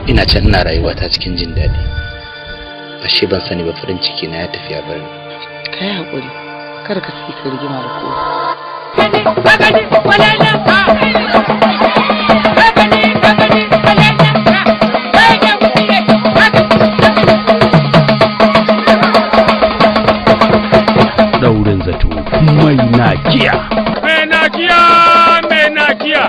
Ina can ina rayuwa ta cikin jin daɗi, ashe ban sani ba farin ciki na ya tafi ya bar ni. Ka yi haƙuri, kar ka saki ka rigima da kowa. Daurin Zato, Mai Nakiya. Mai nakiya, mai nakiya,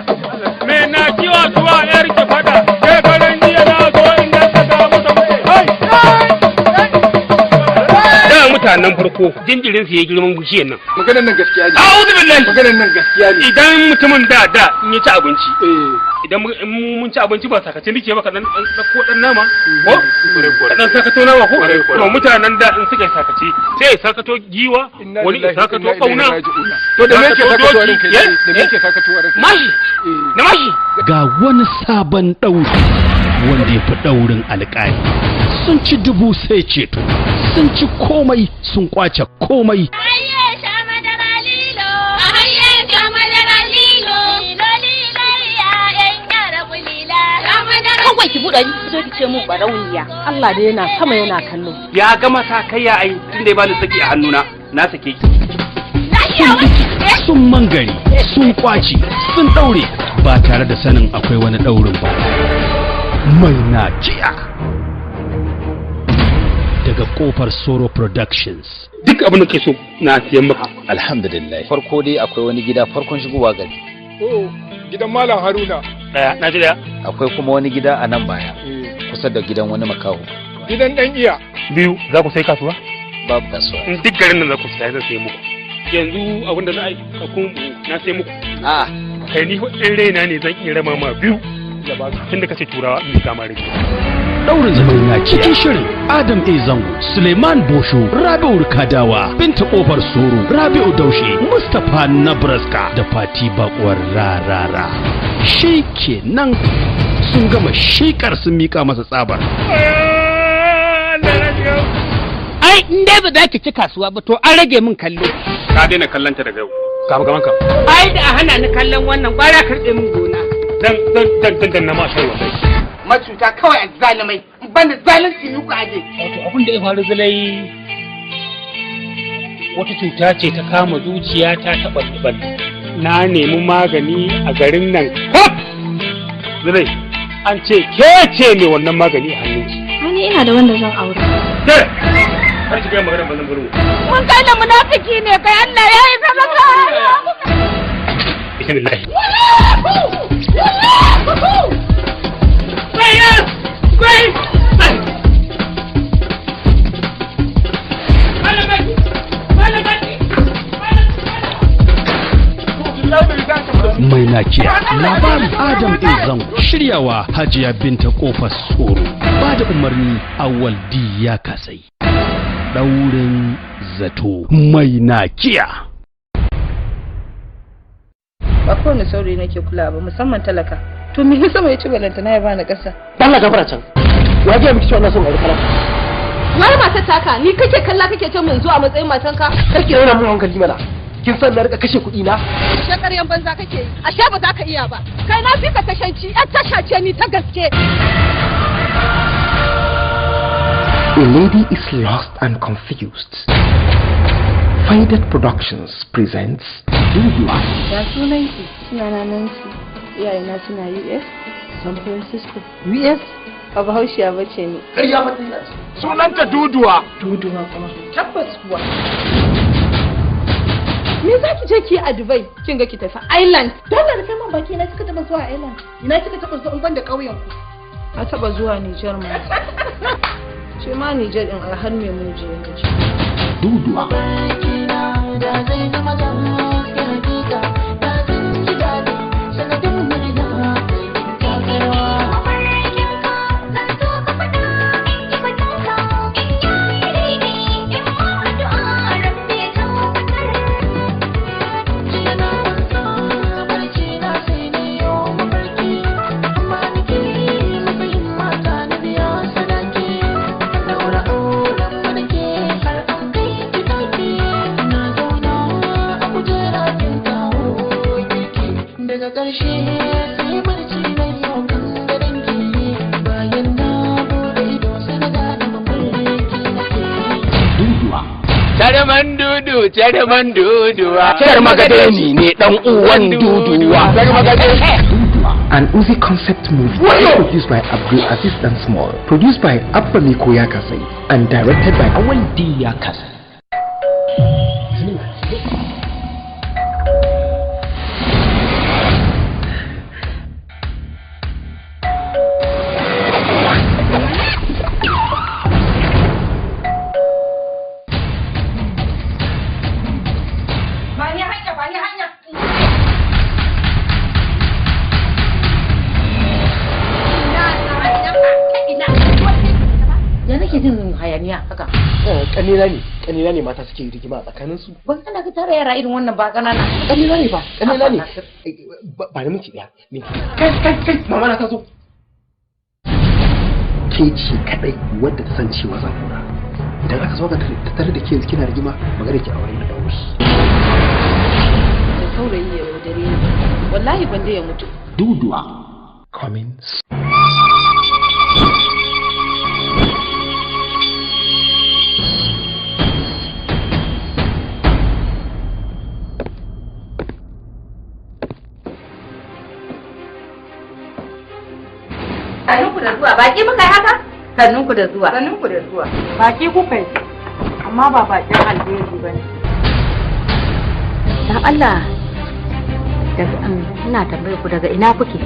mai nakiya zuwa yar ki fada. Shekaran jiya na zo inda ta ga mata hai. Da mutanen farko jinjirin su ya girman bishiyar nan. Maganar nan gaskiya ne. A'udhu billahi. Maganar nan gaskiya ne. Idan mutumin da in ya ci abinci. Idan mun ci abinci ba sakace nake ba, ka dan ko dan nama ko ka dan sakato nama ko, to mutanen da in suka sakace sai ya sakato giwa, wani ya sakato kauna. To da me yake sakato ranka? Da me yake sakato ranka? Mashi na mashi. Ga wani sabon ɗauri wanda ya fi ɗaurin alƙali. Sun ci dubu sai ceto, sun ci komai, sun kwace komai. Kawai ki buɗe ki zo ki ce mun barauniya. Allah da yana sama yana kallo. Ya gama sa kai ya ai tunda ya bani saki a hannuna na sake ki. Sun biki, sun mangari, sun kwace, sun ɗaure ba tare da sanin akwai wani ɗaurin ba. Mai Nakiya. Daga Kofar Soro Productions. Duk abin da ke so na siyan maka. Alhamdulillah. Farko dai akwai wani gida farkon shigowa gari. Oh, gidan Malam Haruna. Daya, na ji daya. Akwai kuma wani gida a nan baya, kusa da gidan wani makaho. Gidan dan iya. Biyu, za ku sai kasuwa? Babu kasuwa. In duk garin nan za ku sai, zan sai muku. Yanzu abin da za a yi, na sai muku. A'a. Kai ni in raina ne zan iya rama ma biyu. Tunda kace turawa in kama rage. Daurin Zaman Nakiya. Cikin shirin Adam A. Zango, Suleiman Bosho, Rabi'u Kadawa, Binta Kofar Soro, Rabi'u Daushe, Mustapha Nabraska da Fati Bakuwar Rarara. Shi kenan sun gama shekar sun mika masa tsabar. Ai in dai ba za ki ci kasuwa ba to an rage min kallo. Ka daina kallon ta daga yau. Kama gaban ka. Ai da a hana ni kallon wannan gwara karɓe min gona. Dan dan dan dan na ma shai wallahi. Macuta kawai a zalimai, ban da zalunci ni ku aje. Wato abin da ya faru zulai, wata cuta ce ta kama zuciya ta taɓa ɓalle. Na nemi magani a garin nan kaf. Zulai, an ce ke ce mai wannan magani a hannunki. Ani ina da wanda zan aure. Ke! Kar ki gaya magana bazan gurin. Mun kai da munafiki ne kai, Allah ya yi maka. Bismillah. Mai Nakiya. Labarin Adam A. Zango. Shiryawa Hajiya Binta Kofar Soro. Ba da umarni Awal D. ya kasai. Daurin Zato, Mai Nakiya. Ba kowane saurayi nake kula ba, musamman talaka. To me sama ya ci balantana ya bani ƙasa? Allah gafara can. Wa ga miki cewa ina son aure talaka? Wai matar taka ni kake kalla kake ce mun zuwa matsayin matanka? Kake raina mun hankali mana. Kin san na rika kashe kuɗi na? Ashe ƙaryan banza kake yi. Ashe ba za ka iya ba. Kai na fi ka tashanci, ƴar tasha ce ni ta gaske. A lady is lost and confused. Faded Productions presents Dudua. Ya sunan ki? Sunana Nancy. Iyayena suna US, San Francisco. US? Ba Bahaushiya ba ce ni. Ƙarya ba ta yi. Sunanta Duduwa. Duduwa kuma. Tabbas kuwa. Me za ki je ki yi a Dubai? Kin ga ki tafi Island. Dole rufe man baki, ina kika taba zuwa Island? Ina kika taba zuwa in ban da ƙauyen ku? Na taba zuwa Nijar ma. Ce ma Nijar din a har me mun je mun je. Duduwa. Daga ƙarshe sai barci na yau kan gadon ki bayan Charman dudu, charman duduwa. Charmagadeni ne dan uwan duduwa. An Uzi concept movie produced by Abdul Aziz Dan Small, produced by Abba Miko Yakasai, and directed by Awal D. Yakasai. Ba ni hanya, ba ni hanya. Ya nake jin hayaniya haka? Kanina ne, kanina ne mata suke rigima a tsakanin su. Ban kana ka tara yara irin wannan ba kanana. Kanina ne ba, kanina ne. Ba ni minti daya, minti. Kai kai kai, mama na ta zo. Ke ce kadai wadda ta san cewa zan aura. Idan aka zo ka tattare da ke yanzu kina rigima, magana ki aure na dawo shi. Da saurayi ya yaudare ni. Wallahi ban da ya mutu. Duduwa. Coming soon. Sannunku da zuwa, baki muka yi haka? Sannunku da zuwa. Sannunku da zuwa. Baki kuka yi, amma ba bakin alheri ba ne. Dan Allah, daga ina tambayar ku daga ina kuke?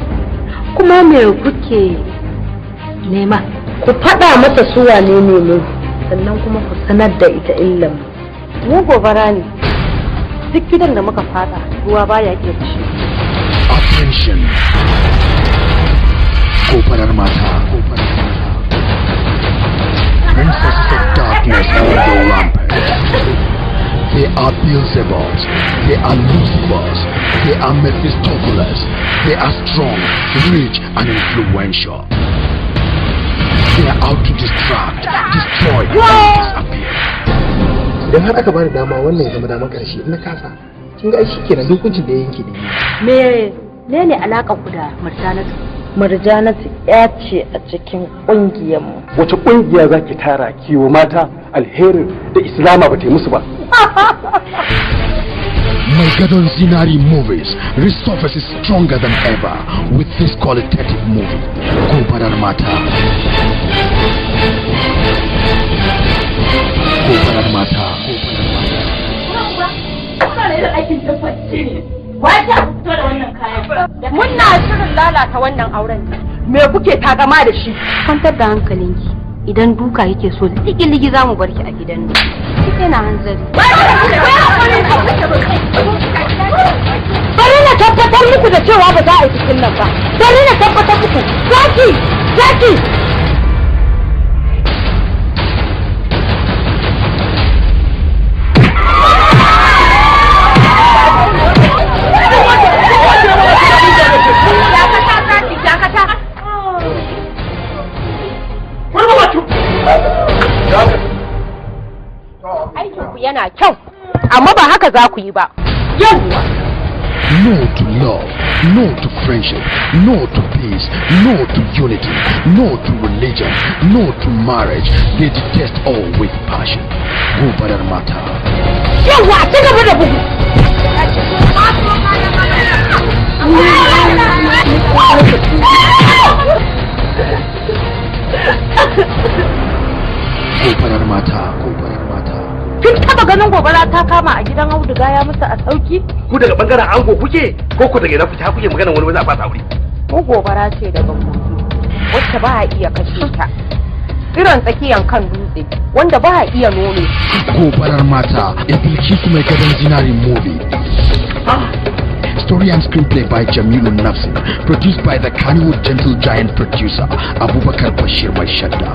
Kuma me kuke nema? Ku faɗa mata su wane ne mu, sannan kuma ku sanar da ita illan mu. Mu gobara ne. Duk gidan da muka fada, ruwa baya iya ci. Attention. Gobarar mata. Princesses of darkness on the rampage. They are Beelzebubs. They are Lucifers. They are Mephistopheles. They are strong, rich, and influential. They are out to distract, destroy, and disappear. Idan har aka bani dama, wannan ya zama damar karshe, in na kasa, kin ga ai shikenan, hukuncin da ya yanke ne. Me ne ne alaƙar ku da Murjanatu? Murjanatu ya ce a cikin ƙungiyarmu. Wace kungiya zaki tara kiwo mata alherin da Islama ba ta yi musu ba? Mai Gadon Zinari Movies resurfaces stronger than ever with this qualitative movie, Gobarar Mata. Gobarar Mata. Muna shirin lalata wannan auren. Me kuke takama da shi? Kwantar da hankalinki. Idan duka yake so ligi-ligi za mu bar ki a gidan nan. Kike na hanzari. Bari na tabbatar muku da cewa ba za a yi bikin nan ba. Bari na tabbatar muku. Zaki! Zaki! Dakata, zaki, dakata. Aikinku yana kyau, amma ba haka za ku yi ba. Yawwa! No to love, no to friendship, no to peace, no to unity, no to religion, no to marriage. They detest all with passion. Gobarar Mata. Yawwa, ci gaba da bugu. Gobarar Mata. Gobarar Mata. Kin taba ganin gobara ta kama a gidan auduga ya musu a sauki? Ku daga bangaren ango kuke ko ku daga ina kuke har kuke magana wani za a fasa aure? Ko gobara ce daga kogi wacce ba a iya kashe ta. Tsiron tsakiyan kan dutse wanda ba a iya nome. Gobarar Mata, a Bilkisu Mai Gadon Zinari movie. Story and screenplay by Jamilu Nafsi. Produced by the Kannywood Gentle Giant producer, Abubakar Bashir Maishadda.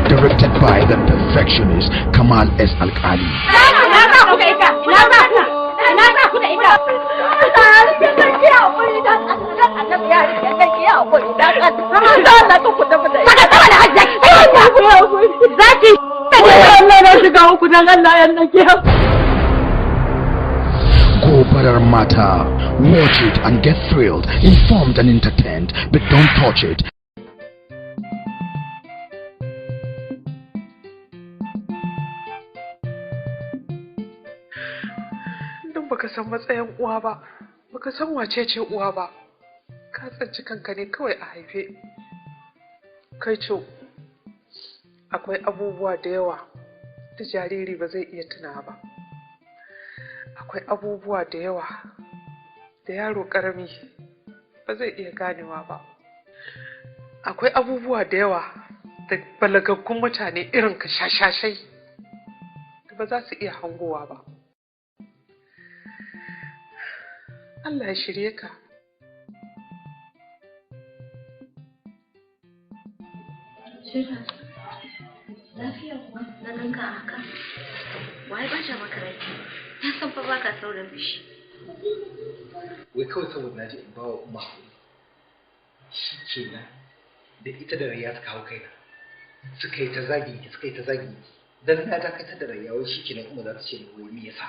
Directed by the perfectionist, Kamal S. Alkali. Ina za ku da ita? Ina za ku? Ina za ku da ita? Zaki! Allah na shiga uku, dan Allah yan nake. Gobarar Mata. Watch it and get thrilled, informed and entertained, but don't touch it. san matsayin uwa ba, baka san wace ce uwa ba. Ka tsinci kanka ne kawai a haife. Kai co, akwai abubuwa da yawa da jariri ba zai iya tuna ba. Akwai abubuwa da yawa da yaro ƙarami ba zai iya ganewa ba. Akwai abubuwa da yawa da balagaggun mutane irin ka shashashai da ba za su iya hangowa ba. Allah ya shirye ka. Lafiya kuwa na ganka a haka. Waye ba ta maka rai? Na san fa baka saurin fushi. Wai kawai saboda na je in ba wa umma hakuri. Shi kenan da ita da Rayya suka hau kaina. Suka yi ta zagin ki, suka yi ta zagin ki. Dan na dakatar da Rayya, wai shi kenan umma za ta ce ni wai me yasa?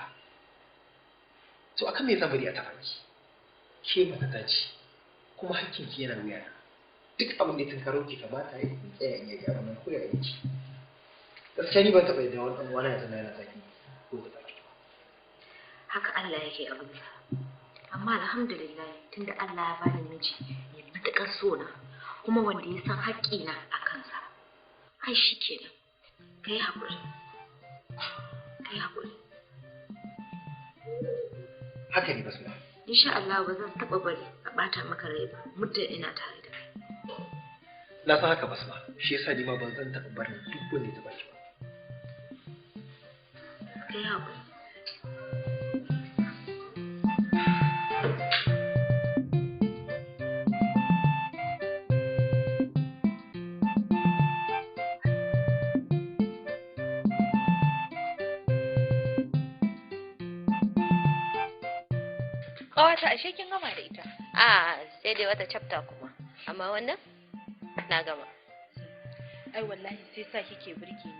To akan me zan bari a taɓa ki? Ke mata ta ce, kuma hakkin ki yana wuyana. Duk abin da ya tunkaro ki kamata ya in tsaya in yaƙi abin nan ko ya yi. Gaskiya ni ban taɓa yadda wani ɗan uwana ya zama yana zagin ki ko ya taɓa ki ba. Haka Allah yake abinsa. Amma alhamdulillah, tunda Allah ya bani miji mai matuƙar sona kuma wanda ya san haƙƙina a kansa. Ai shi kenan. Ka yi haƙuri. Ka yi haƙuri. Haka ne, Basma. Insha Allah ba zan taɓa bari a ɓata maka rai ba muddin ina tare da kai. Na san haka, Basma, shi yasa ni ma ban zan taɓa barin duk wanda ya taɓa ki ba. Ka yi haƙuri. Ƙawata, ashe kin gama da ita. A sai dai wata chapter kuma. Amma wannan na gama. Ai wallahi sai sa kike burge ni.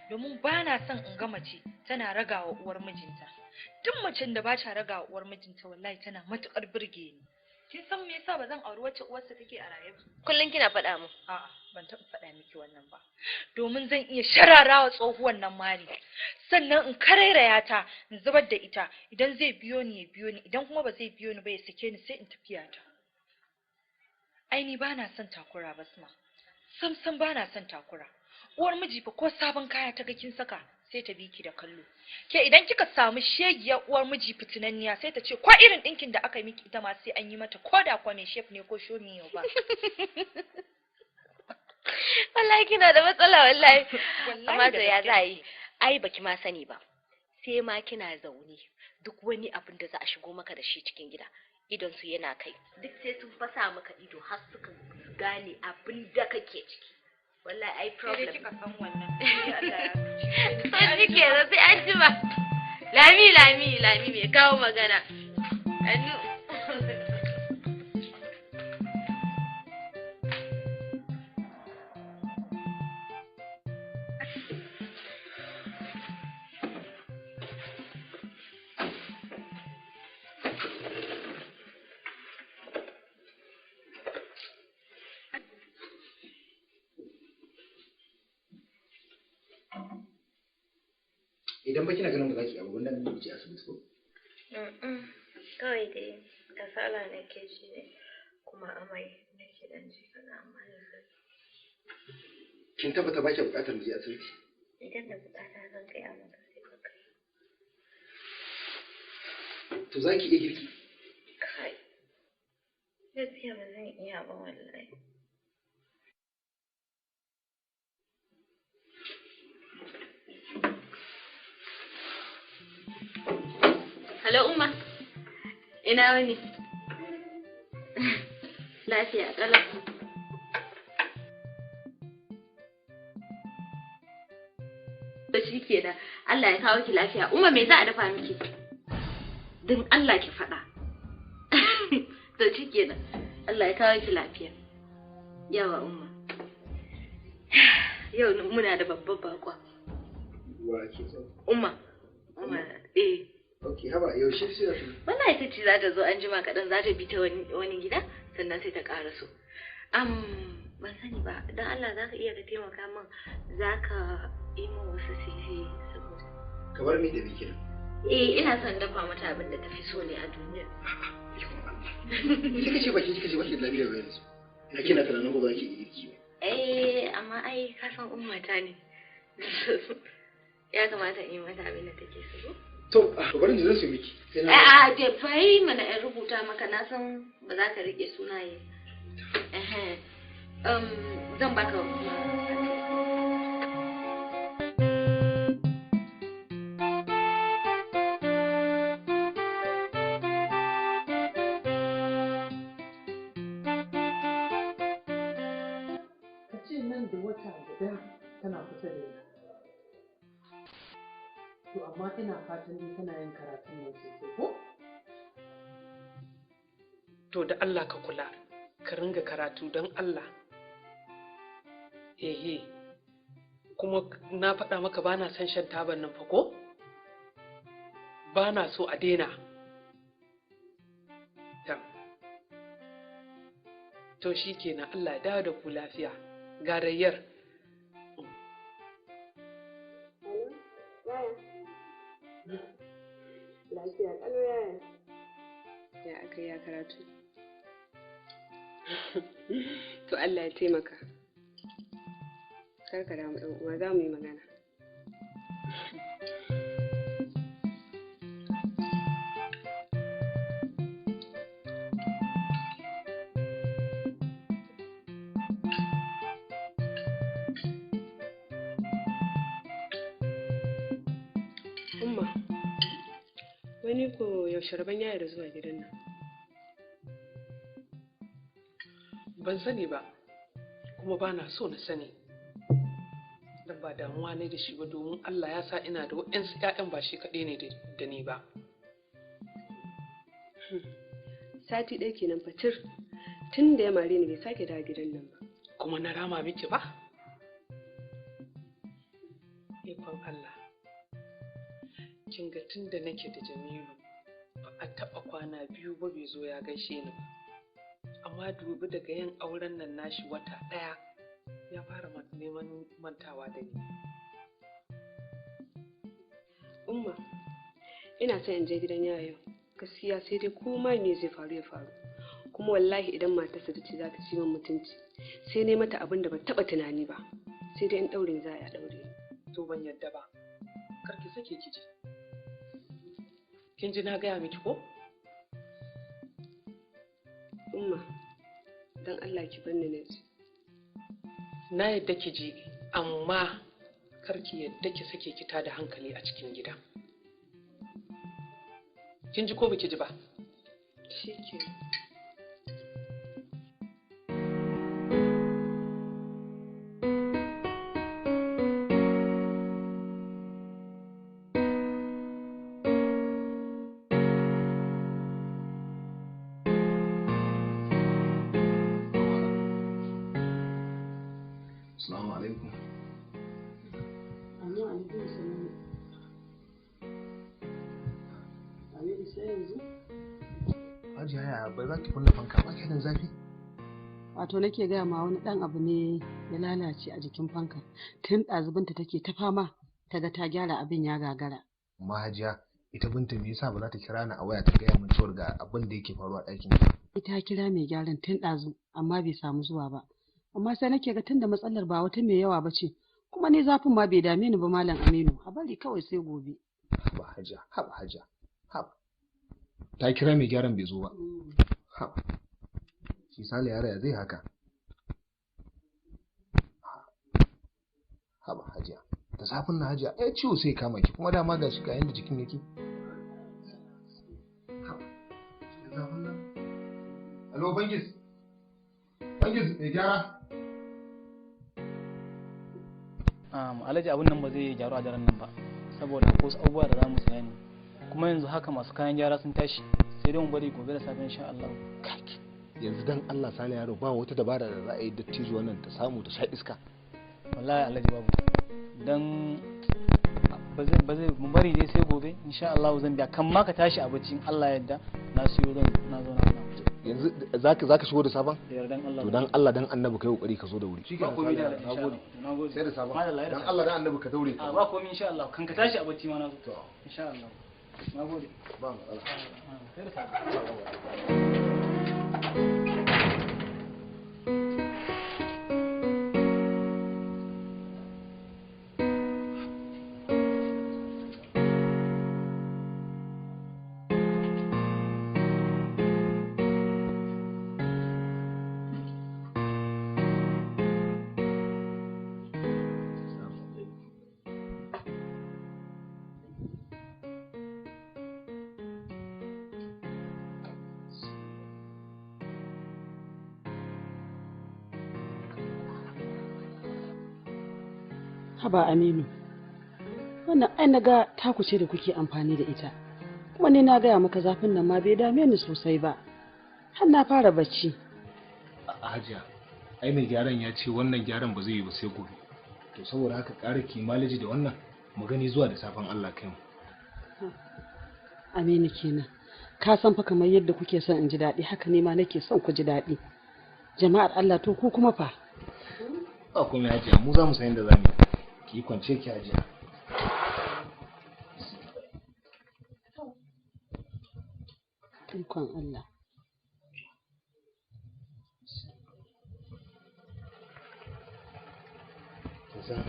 Domin ba na son in ga mace tana ragawa uwar mijinta. Duk macen da ba ta ragawa uwar mijinta, wallahi tana matukar burge ni. Kin san me yasa ba zan auri wacce uwarsa take a raye ba? Kullum kina faɗa mu. A'a, ban taɓa faɗa miki wannan ba. Domin zan iya shararawa tsohuwan nan mari. Sannan in karairaya ta, in zubar da ita. Idan zai biyo ni ya biyo ni, idan kuma ba zai biyo ni ba ya sake ni sai in tafiya ta. Ai ni ba na son takura, Basma. Sam sam ba na son takura. Uwar miji fa ko sabon kaya ta ga kin saka sai ta bi ki da kallo. Ke, idan kika samu shegiyar uwar miji fitinanniya, sai ta ce ko irin ɗinkin da aka yi miki ita ma sai an yi mata, ko da kwa mai shef ne ko shomiyo ba. Wallahi kina da matsala wallahi. Wallahi Amma da to ya gaske za a yi? Ai baki ma sani ba. Sai ma kina zaune, duk wani abin da za a shigo maka da shi cikin gida, idon su yana kai. Duk sai sun fasa maka ido har suka gane abin da kake ciki. Wallahi ai Sai dai problem. kika san wannan. Sai Allah ya cuce ni. To shi kenan, sai an jima. Lami, Lami, Lami mai kawo magana. Anu. Idan ba kina ganin ba za ki abu wannan, mu je asibiti ko? Kawai dai kasala nake ji ne kuma amai nake dan ji kaɗan, amma yanzu. Kin tabbata ba ki buƙatar mu je asibiti? Idan da bukata zan gaya maka, sai ka kai. To za ki iya girki? Kai. Gaskiya ba zan iya ba wallahi. Hello Umma. Ina wani? Lafiya ƙalau. To shi kenan. Allah ya kawo ki lafiya. Umma, me za a dafa miki? Don Allah ki faɗa. To shi kenan. Allah ya kawo ki lafiya. Yawa Umma. Yau muna da babban bakwa. Wa ke so? Umma. Umma, eh. Ok, haba, yaushe sai za ta Wallahi ta ce za ta zo an jima kaɗan, za ta bi ta wani gida sannan sai ta ƙara so. Ban sani ba, don Allah za ka iya ka taimaka min, za ka yi min wasu sirri saboda Kamar me da me kenan? Eh, ina son dafa mata abin da tafi so ne a duniya. Kika ce baki kika ce baki da lafiyar yanzu. Ina kina tunanin gobe zaki yi girki ba. Eh, amma ai ka san ummata ne. Ya kamata in yi mata abin da take so. To, bari ni zan su miki. A'a, je bai mana in rubuta maka, na san ba za ka rike sunaye. Zan baka kuma. Ka ce nan da wata guda tana kusa da ni. To amma ina fatan dai kana yin karatun nan sosai ko? To da Allah ka kula, ka ringa karatu don Allah. Ehe, kuma na faɗa maka ba na son shan taban nan fa ko? Ba na so a daina. To shi kenan, Allah ya dawo da ku lafiya. Garayyar. Lafiya ƙalau yaya. Ya aka ya karatu. To Allah ya taimaka. Kar ka damu ɗan uwa, za mu yi magana. Umma, wani ko yaushe rabon yaya da zuwa gidan nan? Ban sani ba, kuma ba na so na sani. Don ba damuwa ne da shi ba, domin Allah ya sa ina da waɗansu 'ya'yan ba shi kaɗai ne da ni ba. Sati ɗaya kenan fatir, tun da ya mare ni bai sake dawo gidan nan ba. Kuma na rama miki ba? Ikon Allah. Kin ga tun da nake da Jamilu ba a taɓa kwana biyu ba bai zo ya gaishe ni ba. Amma dubi daga yin auren nan nashi wata ɗaya ya fara neman mantawa da ni. Umma, ina son in je gidan yaya yau. Gaskiya sai dai ko ma me zai faru ya faru. Kuma wallahi idan matarsa ta ce za ta ci min mutunci, sai ne mata abin da ban taɓa tunani ba. Sai dai in ɗaure za a ɗaure ni. To ban yadda ba. Kar ki sake ki je. Kin ji na gaya miki ko? Umma, don Allah ki bar ni na je. Na yadda ki je, amma kar ki yadda ki sake ki tada hankali a cikin gida. Kin ji ko baki ji ba? Shikenan. Assalamu alaikum. Amma alaikum salam. Aminu, sai yanzu? Hajiya, ya ba za ki kunna fanka ba kenan zafi? Wato nake gaya ma wani ɗan abu ne ya lalace a jikin fanka. Tun ɗazubinta take ta fama ta ga ta gyara abin ya gagara. Amma Hajiya, ita Binta me yasa ba za ta kira ni a waya ta gaya min cewar ga abin da yake faruwa a ɗakin ki? Ita kira mai gyaran tun ɗazu amma bai samu zuwa ba. Amma sai nake ga tunda matsalar ba wata mai yawa ba ce, kuma ni zafin ma bai dame ni ba Malam Aminu, a bari kawai sai gobe. Haba Hajiya, haba Hajiya, haba. Ta kira mai gyaran bai zo ba. Haba. Shi Sale yara ya zai haka. Haba Hajiya, da zafin na Hajiya, ai ciwo sai kama ki kuma dama ga shi ga yanda jikin yake. Haba. Da zafin nan. Alo Bangis. Bangis mai gyara. Alhaji, abun nan ba zai gyaru a daren nan ba saboda akwai wasu abubuwa da za mu saya ne, kuma yanzu haka masu kayan gyara sun tashi, sai dai mu bari gobe da safe insha Allah. Yanzu dan Allah Sale yaro, ba wata dabara da za a yi dattijo wannan ta samu ta sha iska? Wallahi Alhaji babu, dan ba zai mu bari dai sai gobe insha Allah zan biya kan ma ka tashi a bacci, in Allah ya yarda na siyo zan na zo na. Yanzu zaka shigo da sabon? Da yardan Allah. To dan Allah dan Annabi kai kokari ka zo da wuri. Ba komai da Nagode. Nagode. Sai da sabon. Madalla, Dan Allah dan Annabi ka daure ka. A ba komai insha Allah, kan ka tashi a bacci ma na zo. Insha Allah. Na gode. Ba matsala. Sai da safe. Haba Aminu, wannan ai na ga taku ce da kuke amfani da ita, kuma ni na gaya maka zafin nan ma bai dame ni sosai ba, har na fara bacci. A hajiya, ai mai gyaran ya ce wannan gyaran ba zai yi ba sai gobe. To saboda haka ƙara kimalaji da wannan mu gani zuwa da safen Allah kai mu. Aminu kenan, ka san fa kamar yadda kuke son in ji daɗi haka ne ma nake son ku ji daɗi. Jama'ar Allah, to ku kuma fa. Ba komai hajiya, mu za mu san yadda za mu yi. Ki yi kwance ki hajiya. Ikon Allah. Kin san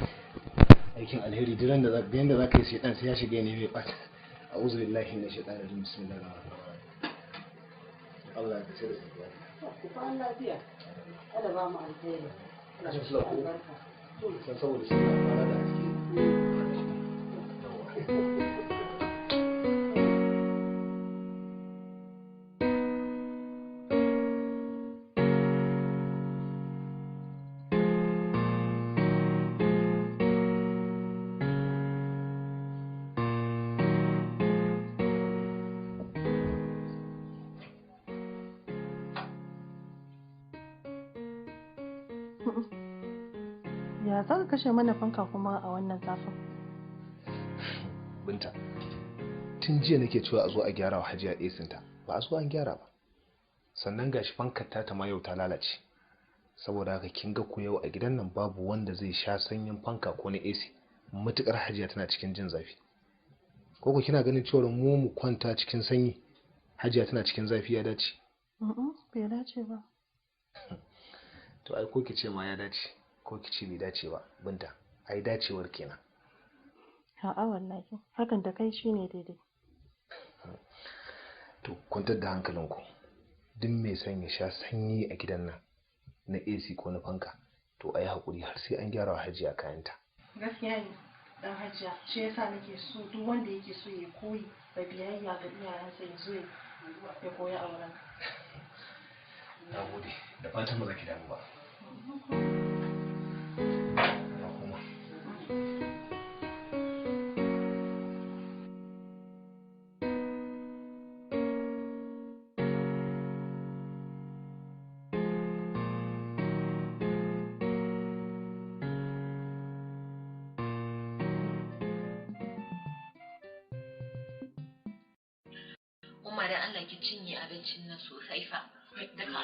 aikin alheri duk da za yanda za ka yi shaitan sai ya shiga ne mai ɓata. A'udhu billahi minash shaitanir rajim. Bismillahir rahmanir rahim. Allah ya kace da safiya. Ku kwana lafiya. Allah ba mu alheri. Allah Jin ya sula ko? albarka. San saboda suna fara da haske. Ya za ka kashe mana fanka kuma a wannan zafin? Binta, tun jiya nake cewa a zo a gyara wa hajiya esinta, ba a zo an gyara ba. Sannan gashi fankar ta ma yau ta lalace. Saboda haka kin ga ko yau a gidan nan babu wanda zai sha sanyin fanka ko na AC. Matukar hajiya tana cikin jin zafi. Ko ku kina ganin cewa mu mu kwanta cikin sanyi, hajiya tana cikin zafi ya dace? Mm, bai dace ba. To ai ko ki ce ma ya dace, ko ki ce bai dace ba, Binta, ai dacewar kenan. A'a wallahi, hakan da kai shine daidai. To kwantar da hankalinku. Duk mai son ya sha sanyi a gidan nan na AC ko na fanka, to a yi haƙuri har sai an gyara wa hajiya kayanta. Gaskiya ne, dan hajiya, shi yasa nake so duk wanda yake so ya koyi da biyayya ga iyayensa ya zo ya koyi a wurin. Na gode, da fatan ba za ki damu ba. Na koma. Umma da Allah ki cinye abincin nan sosai fa. Duka.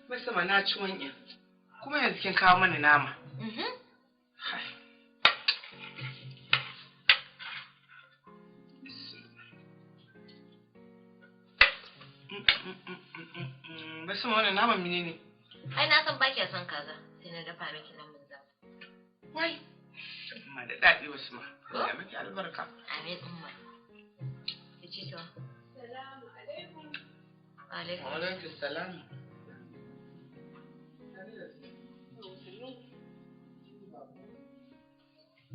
Musamman na ci wani kuma yanzu kin kawo mana nama. Mhm. Musamman wannan naman mene ne? Ai na san ba kya son kaza sai na dafa miki naman zabu. Wai. Amma da daɗi wasu ma. Allah ya miki albarka. Amin umma. Ki ci to. Salamu alaikum. Wa alaikum. Wa alaikum salam.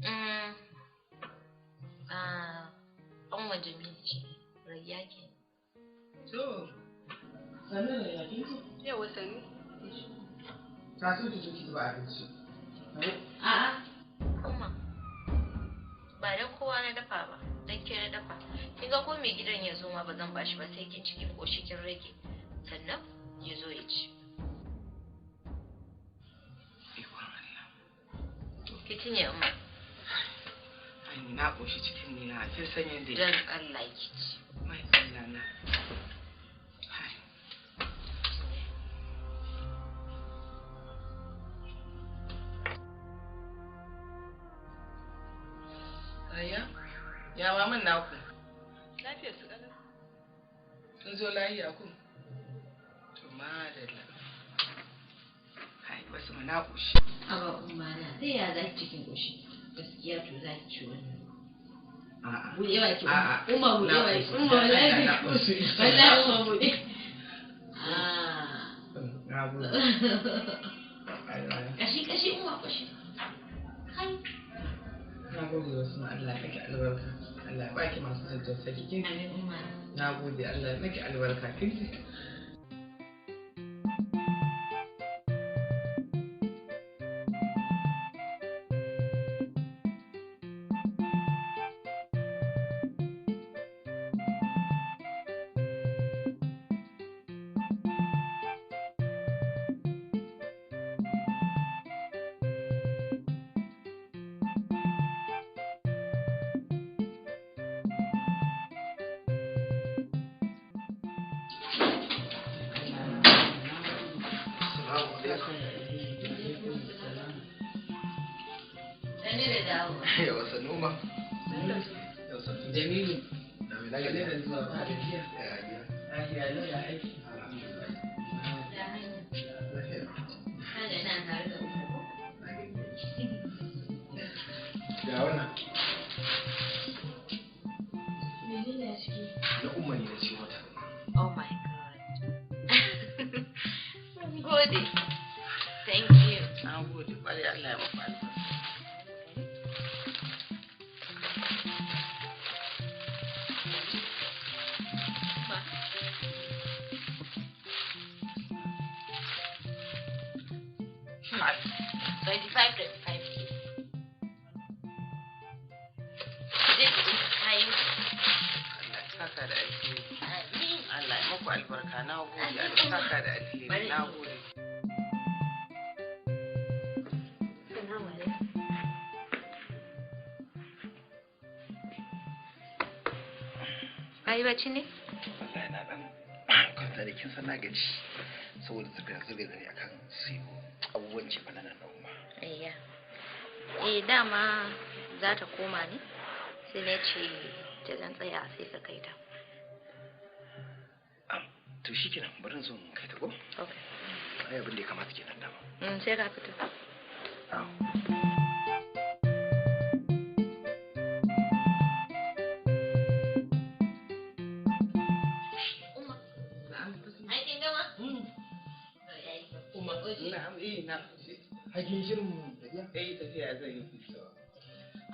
Mm. Ah, Umma Jamilu ce. Rayya ke. To, sannu da ya kin ci? Yawa sannu. Ta so ki zo ki zuba abinci. A'a. Umma. Ba dan kowa na dafa ba, dan ke na dafa. Kin ga ko mai gidan ya zo ma ba zan bashi ba sai kin ci kin koshi kin rage. Sannan ya zo ya ci. Ki cinye umma. Ai ni na ƙoshi cikin ni na kin san yadda Dan Allah ki ci. Mai Allah na. Rayya, ya maman naku? Sun zo lahiya ku? To madalla. Hai, basu ma na ƙoshi. Aba umma na, sai ya za ki cikin ƙoshi. Gaskiya to za ki ci wannan. A'a. Buɗe baki. A'a. Umma buɗe Na baki. ƙoshi. Umma wallahi. Na ƙoshi. Wallahi umma buɗe. Ah. Na gode. Kashi kashi umma kashi. Kai. Na gode wasu Allah ya miki albarka. Allah ya baki masu jin tausayi kin ji. Amin umma. Na gode Allah ya miki albarka kin ji. Sani da dawo. Yawa sannu ma. Jamilu. Na mai nagari. Sani da zuwa ba gajiya. Ya gida. Lafiya lau ya aiki. Ya hanya. Kaga ina tare da umma ko? Ga wannan. Menene a ciki? Na umma ne na ce mata. Oh my god. Mun gode. Thank you. Na gode kwarai Allah ya muku albarka. Ma. 25, 25 ke. Zai ki ɗinka kayan Allah ya saka da alheri. Amin. Allah ya muku albarka. Na gode. Allah ya saka da alheri. Na gode. Salamu alaikum. Ka yi bacci ne? Wallahi na dan kwanta da kin san na gaji. Saboda zirga zirga da ni akan siyo abubuwan ce fa na nan na umma. Ayya. Eh dama za ta koma ne? Sai na ce ta zan tsaya sai ka kai ta. To shikenan bari in zo in kai ta ko? Okay. Ai abin da ya kamata kenan dama. Sai ka fito. Ai kin gama? Umma, na'am eh na. Hakin shirin tafiya? Eh tafiya zan yi.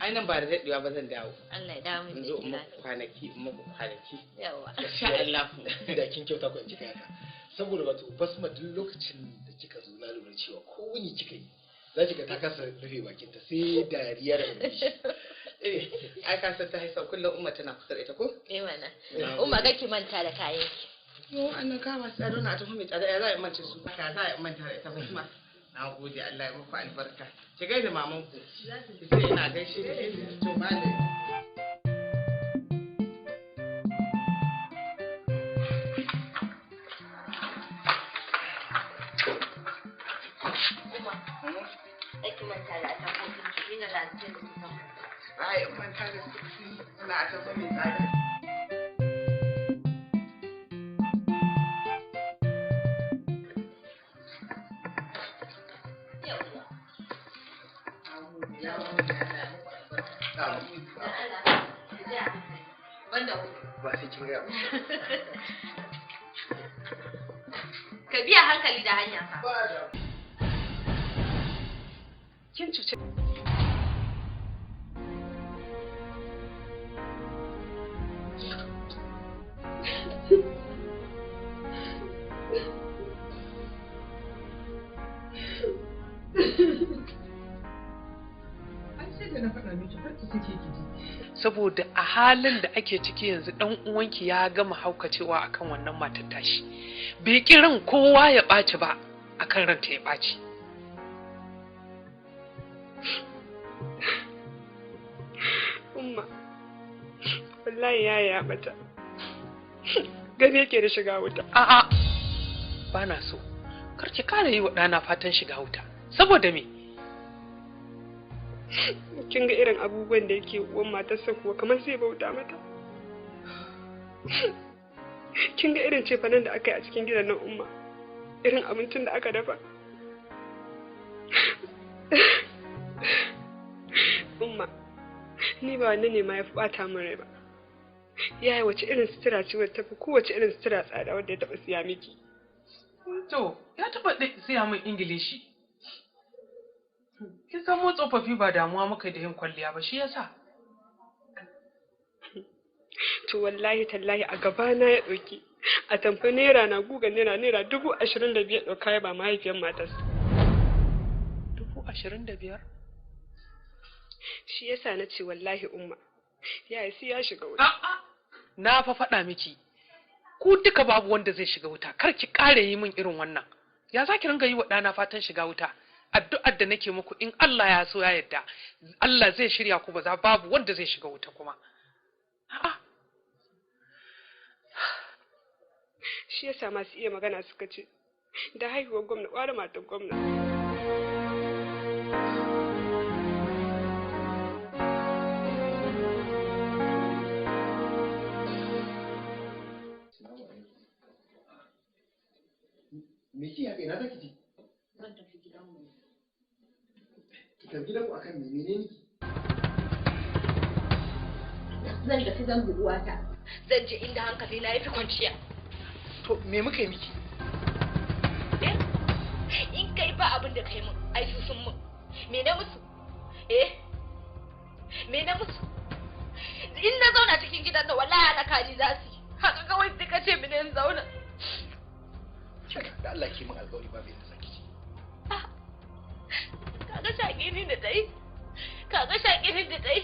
Ai nan ba da daɗewa ba zan dawo. Allah ya dawo min In da zo ke in muku lafiya. kwanaki in muku kwanaki. Yawwa. Insha Allah. Da kin kyauta ko in kika haka. Saboda wato basma duk lokacin da kika zo na lura cewa ko wuni kika yi za ki ga ta kasa rufe bakinta sai dariya da murmushi. Eh ai ka san ta haisa kullum umma tana kusa da ita ko? Eh mana. Na Umma kake manta da kayan ki. Yo an kama su tsado na tafi mai tsada ya za a mance su ka za a manta da ita basma. Na gode Allah ya muku albarka. Ki gaida maman ku. Ki ce ina gaishe da ke to malam. Umma. Kake manta da atamfofin ki. Ina da azumi da kuka. Ai in manta da su ina tafi mai tsada. Yawwa. Banda hudu. Ba sai kin gaya ba. Ka biya hankali da hanya fa. Kin cuce Ai sai da na faɗa miki kar ki sake ki ji. Saboda a halin da ake ciki yanzu dan uwanki ya gama haukacewa akan wannan matar tashi. Bai ki ran kowa ya ɓaci ba akan ranta ya ɓaci. Umma, wallahi yaya ya bata. Gani yake da shiga wuta. A'a, ba na so. Kar ki kara yi wa ɗana fatan shiga wuta. Saboda me? Kin ga irin abubuwan da yake uwan matarsa kuwa kamar zai bauta mata. Kin ga irin cefanen da aka yi a cikin gidan nan Umma, irin abincin da aka dafa. Umma, ni ba wannan ne ma ya fi ɓata min rai ba. Yaya wace irin sutura ce wadda tafi kowace irin sutura tsada wadda ya taɓa siya miki? To, ya taɓa siya min Ingilishi. Kin san mu tsofaffi ba damuwa muka da yin kwalliya ba, shi yasa. To wallahi tallahi a gabana ya ɗauki a tamfa naira na guga naira 25,000 ɗauka ya ba mahaifiyar matarsa. 25,000? Shi yasa na ce wallahi Umma, yaya sai ya shiga wuta. A'a, na fa faɗa miki. Ku duka babu wanda zai shiga wuta, kar ki ƙara yi min irin wannan. Ya za ki ringa yi wa ɗana fatan shiga wuta? Addu'ar da nake muku in Allah ya so ya yarda, Allah zai shirya ku, ba za babu wanda zai shiga wuta kuma. A'a. Shi yasa masu iya magana suka ce, da haihuwar gwamna ƙwara matar gwamna. Me ki haka, ina zaki je? Zan tafi gidanmu. Ki tafi gidanku akan me, menene ki? Zan tafi, zan bi uwata. Zan je inda hankali na yafi kwanciya. To me muka yi miki? In kai ba abin da kai mun, ai su sun mun. Me na musu? Eh? Me na musu? In na zauna cikin gidan nan wallahi halaka ni za su yi. Haka kawai sai ka ce mini in zauna. Da Allah ki min alƙawari babu yadda zaki ci. Kaga shaƙe ni da tai. Kaga shaƙe ni da tai.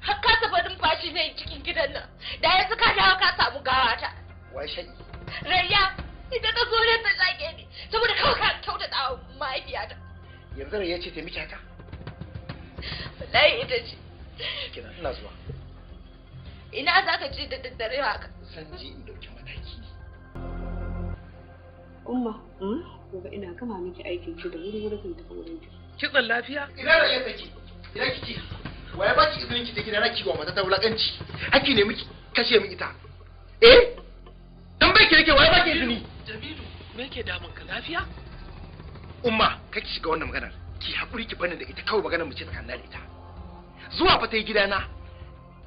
Har ka tafi numfashi ne cikin gidan nan. Da yanzu ka dawo ka samu gawata. Wai shaƙi. Rayya, ita ta zo ne ta shaƙe ni saboda kawai ka kyautata wa mahaifiyata. Yanzu Rayya ce ta miki haka? Wallahi ita ce. Kenan ina zuwa. Ina za ka je da daddare haka? Zan je in ɗauki mataki. Umma, gobe ina gama miki aikin ki da wuri wuri zan tafi wurin ki. Kitson lafiya? Ina Rayya take? Ina kike? Waye ba ki izinin ki ta gida na kiwa mata ta wulakanci? Hakki ne miki kashe min ita. Eh? Dan bai ki nake, waye ba ki izini? Jamilu, me yake damun ka, lafiya? Umma, kar ki shiga wannan maganar. Ki hakuri ki bani da ita, kawai maganar mu ce tsakanin da ita. Zuwa fa ta yi gidana.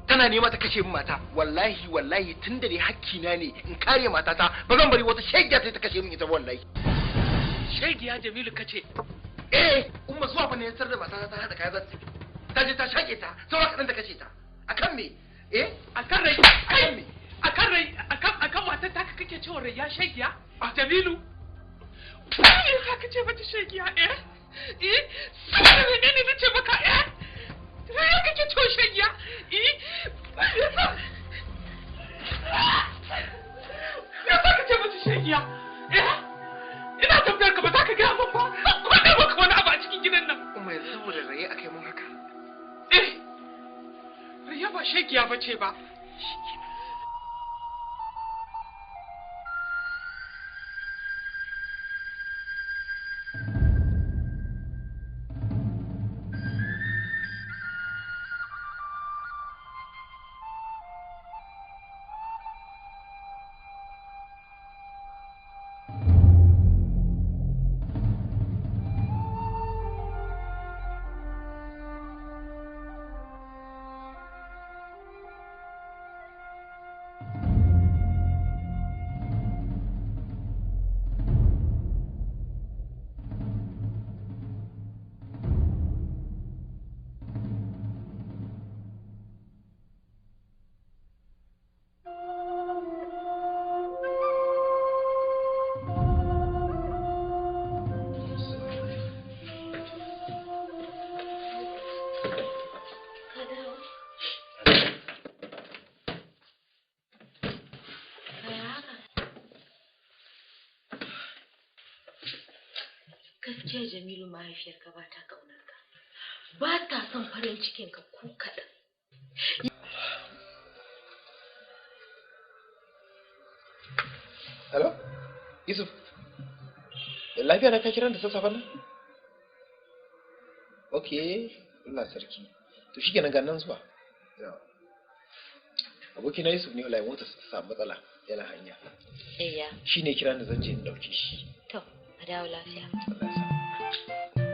Tana nema ta kashe min mata. Wallahi wallahi tunda dai hakki na ne in kare matata, ba zan bari wata shegiya ta kashe min ita ba wallahi. Shegiya Jamilu kace? Eh, Umma, zuwa fa ne ya da matata ta hada kaya za ta tafi. Ta je ta shake ta, saura kaɗan ta kashe ta. Akan me? Eh? Akan rai, akan me? Akan rai, akan matar taka kake cewa rai ya shegiya? Jamilu. Me yasa ka ce mata shegiya, eh? Eh, saboda menene na ce maka, eh? Rai kake cewa shegiya? Eh, me yasa? Me yasa ka ce mata shegiya? Eh? Ina tambayar ka, ba za ka gaya min ba. Zan kwaɗe maka wani abu a cikin gidan nan. Umma, yanzu saboda raye aka yi mun haka. Eh, Rayya ba shegiya ba ce ba. Gaskiya Jamilu, mahaifiyarka ba ta ƙaunar ka. Ba ta son farin cikinka ko kaɗan. Hello? Yusuf. Lafiya na ka kiran da sassafen nan? Okay, Allah sarki. To shikenan, ga nan zuwa. Abokina Yusuf ne wallahi, motar ta samu matsala. Yana hanya. Iya. Shi ne kira ni zan je in ɗauke shi. To, a dawo lafiya. Allah ya sa.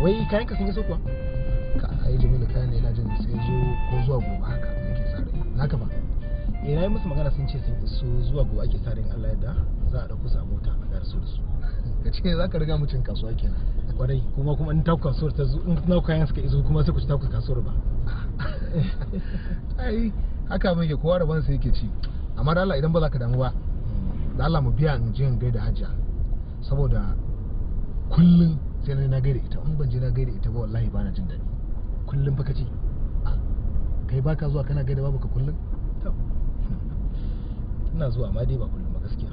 Wai kayan ka sun iso kuwa? Ka ai Jamilu, kayan ne ina jin sai zo ko zuwa gobe haka nake sa rai. Naka ba? Eh, na yi musu magana sun ce sun iso zuwa gobe ake sa ran Allah yadda za a dauko su a mota a garaso da su. Ka ce za ka riga mu cin kasuwa kenan. Kwarai, kuma in taku kasuwar ta zo, in na kayan suka iso kuma sai ku ci taku kasuwar ba. Ai haka muke, kowa rabon sa yake ci. Amma da Allah idan ba za ka damu ba, da Allah mu biya in je in gaida Hajiya. Saboda kullum sai na gaida ita, in ban je na gaida ita ba wallahi ba na jin daɗi. Kullum fa kace? Kai baka zuwa kana gaida babu ka kullum? To. Ina zuwa amma dai ba kullum ba gaskiya.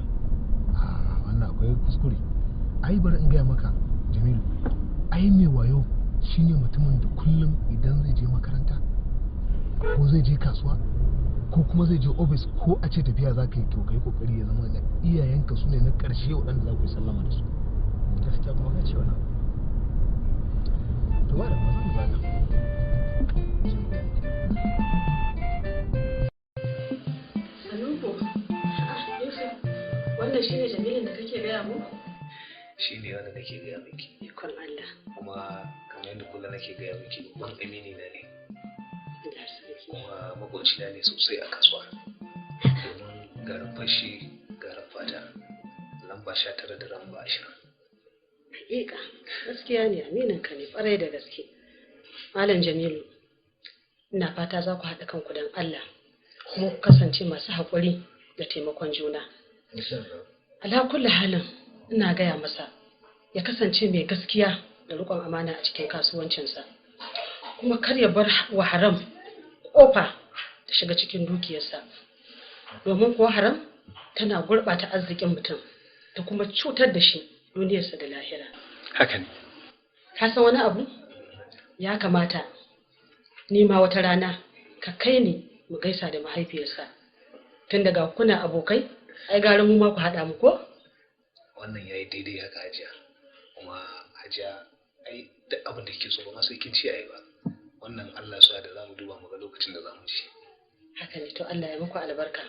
Ah, wannan akwai kuskure. Ai bari in gaya maka Jamilu, ai mai wayo shine mutumin da kullum idan zai je makaranta ko zai je kasuwa ko kuma zai je ofis ko a ce tafiya za ka yi, to ka yi kokari ya zama na iyayenka su ne na ƙarshe waɗanda za ku yi sallama da su. Gaskiya kuma ka ce wani abu. To ba da kuma za mu zaga. Sanuku, ah, Yusuf, wannan shine Jamilun da kake gaya mu? Shi ne wanda nake gaya miki. Ikon Allah. Kuma kamar yadda kullum nake gaya miki, babban amini na ne. Allah sarki. Kuma makocina ne sosai a kasuwa. Domin garin fashi, garin fata, lamba 19 da lamba 20. Hakika, gaskiya ne aminin ka ne kwarai da gaske. Malam Jamilu, ina fata za ku haɗa kanku don Allah, kuma ku kasance masu haƙuri da taimakon juna. Insha Allah. Ala kulli halin ina gaya masa ya kasance mai gaskiya da riƙon amana a cikin kasuwancinsa, kuma kar ya bar wa haram ƙofa ta shiga cikin dukiyarsa, domin kuwa haram tana gurɓata arzikin mutum ta kuma cutar da shi duniyarsa da lahira. Haka ne. Ka san wani abu? Ya kamata ni ma wata rana ka kai ni mu gaisa da mahaifiyarsa. Tun daga kuna abokai, ai gara mu ma ku haɗa mu ko? Wannan yayi daidai haka Hajiya. Kuma Hajiya ai duk abin da kike so ba ma sai kin ce ai ba. Wannan Allah ya da zamu duba mu ga lokacin da zamu je. Haka ne, to Allah ya muku albarka.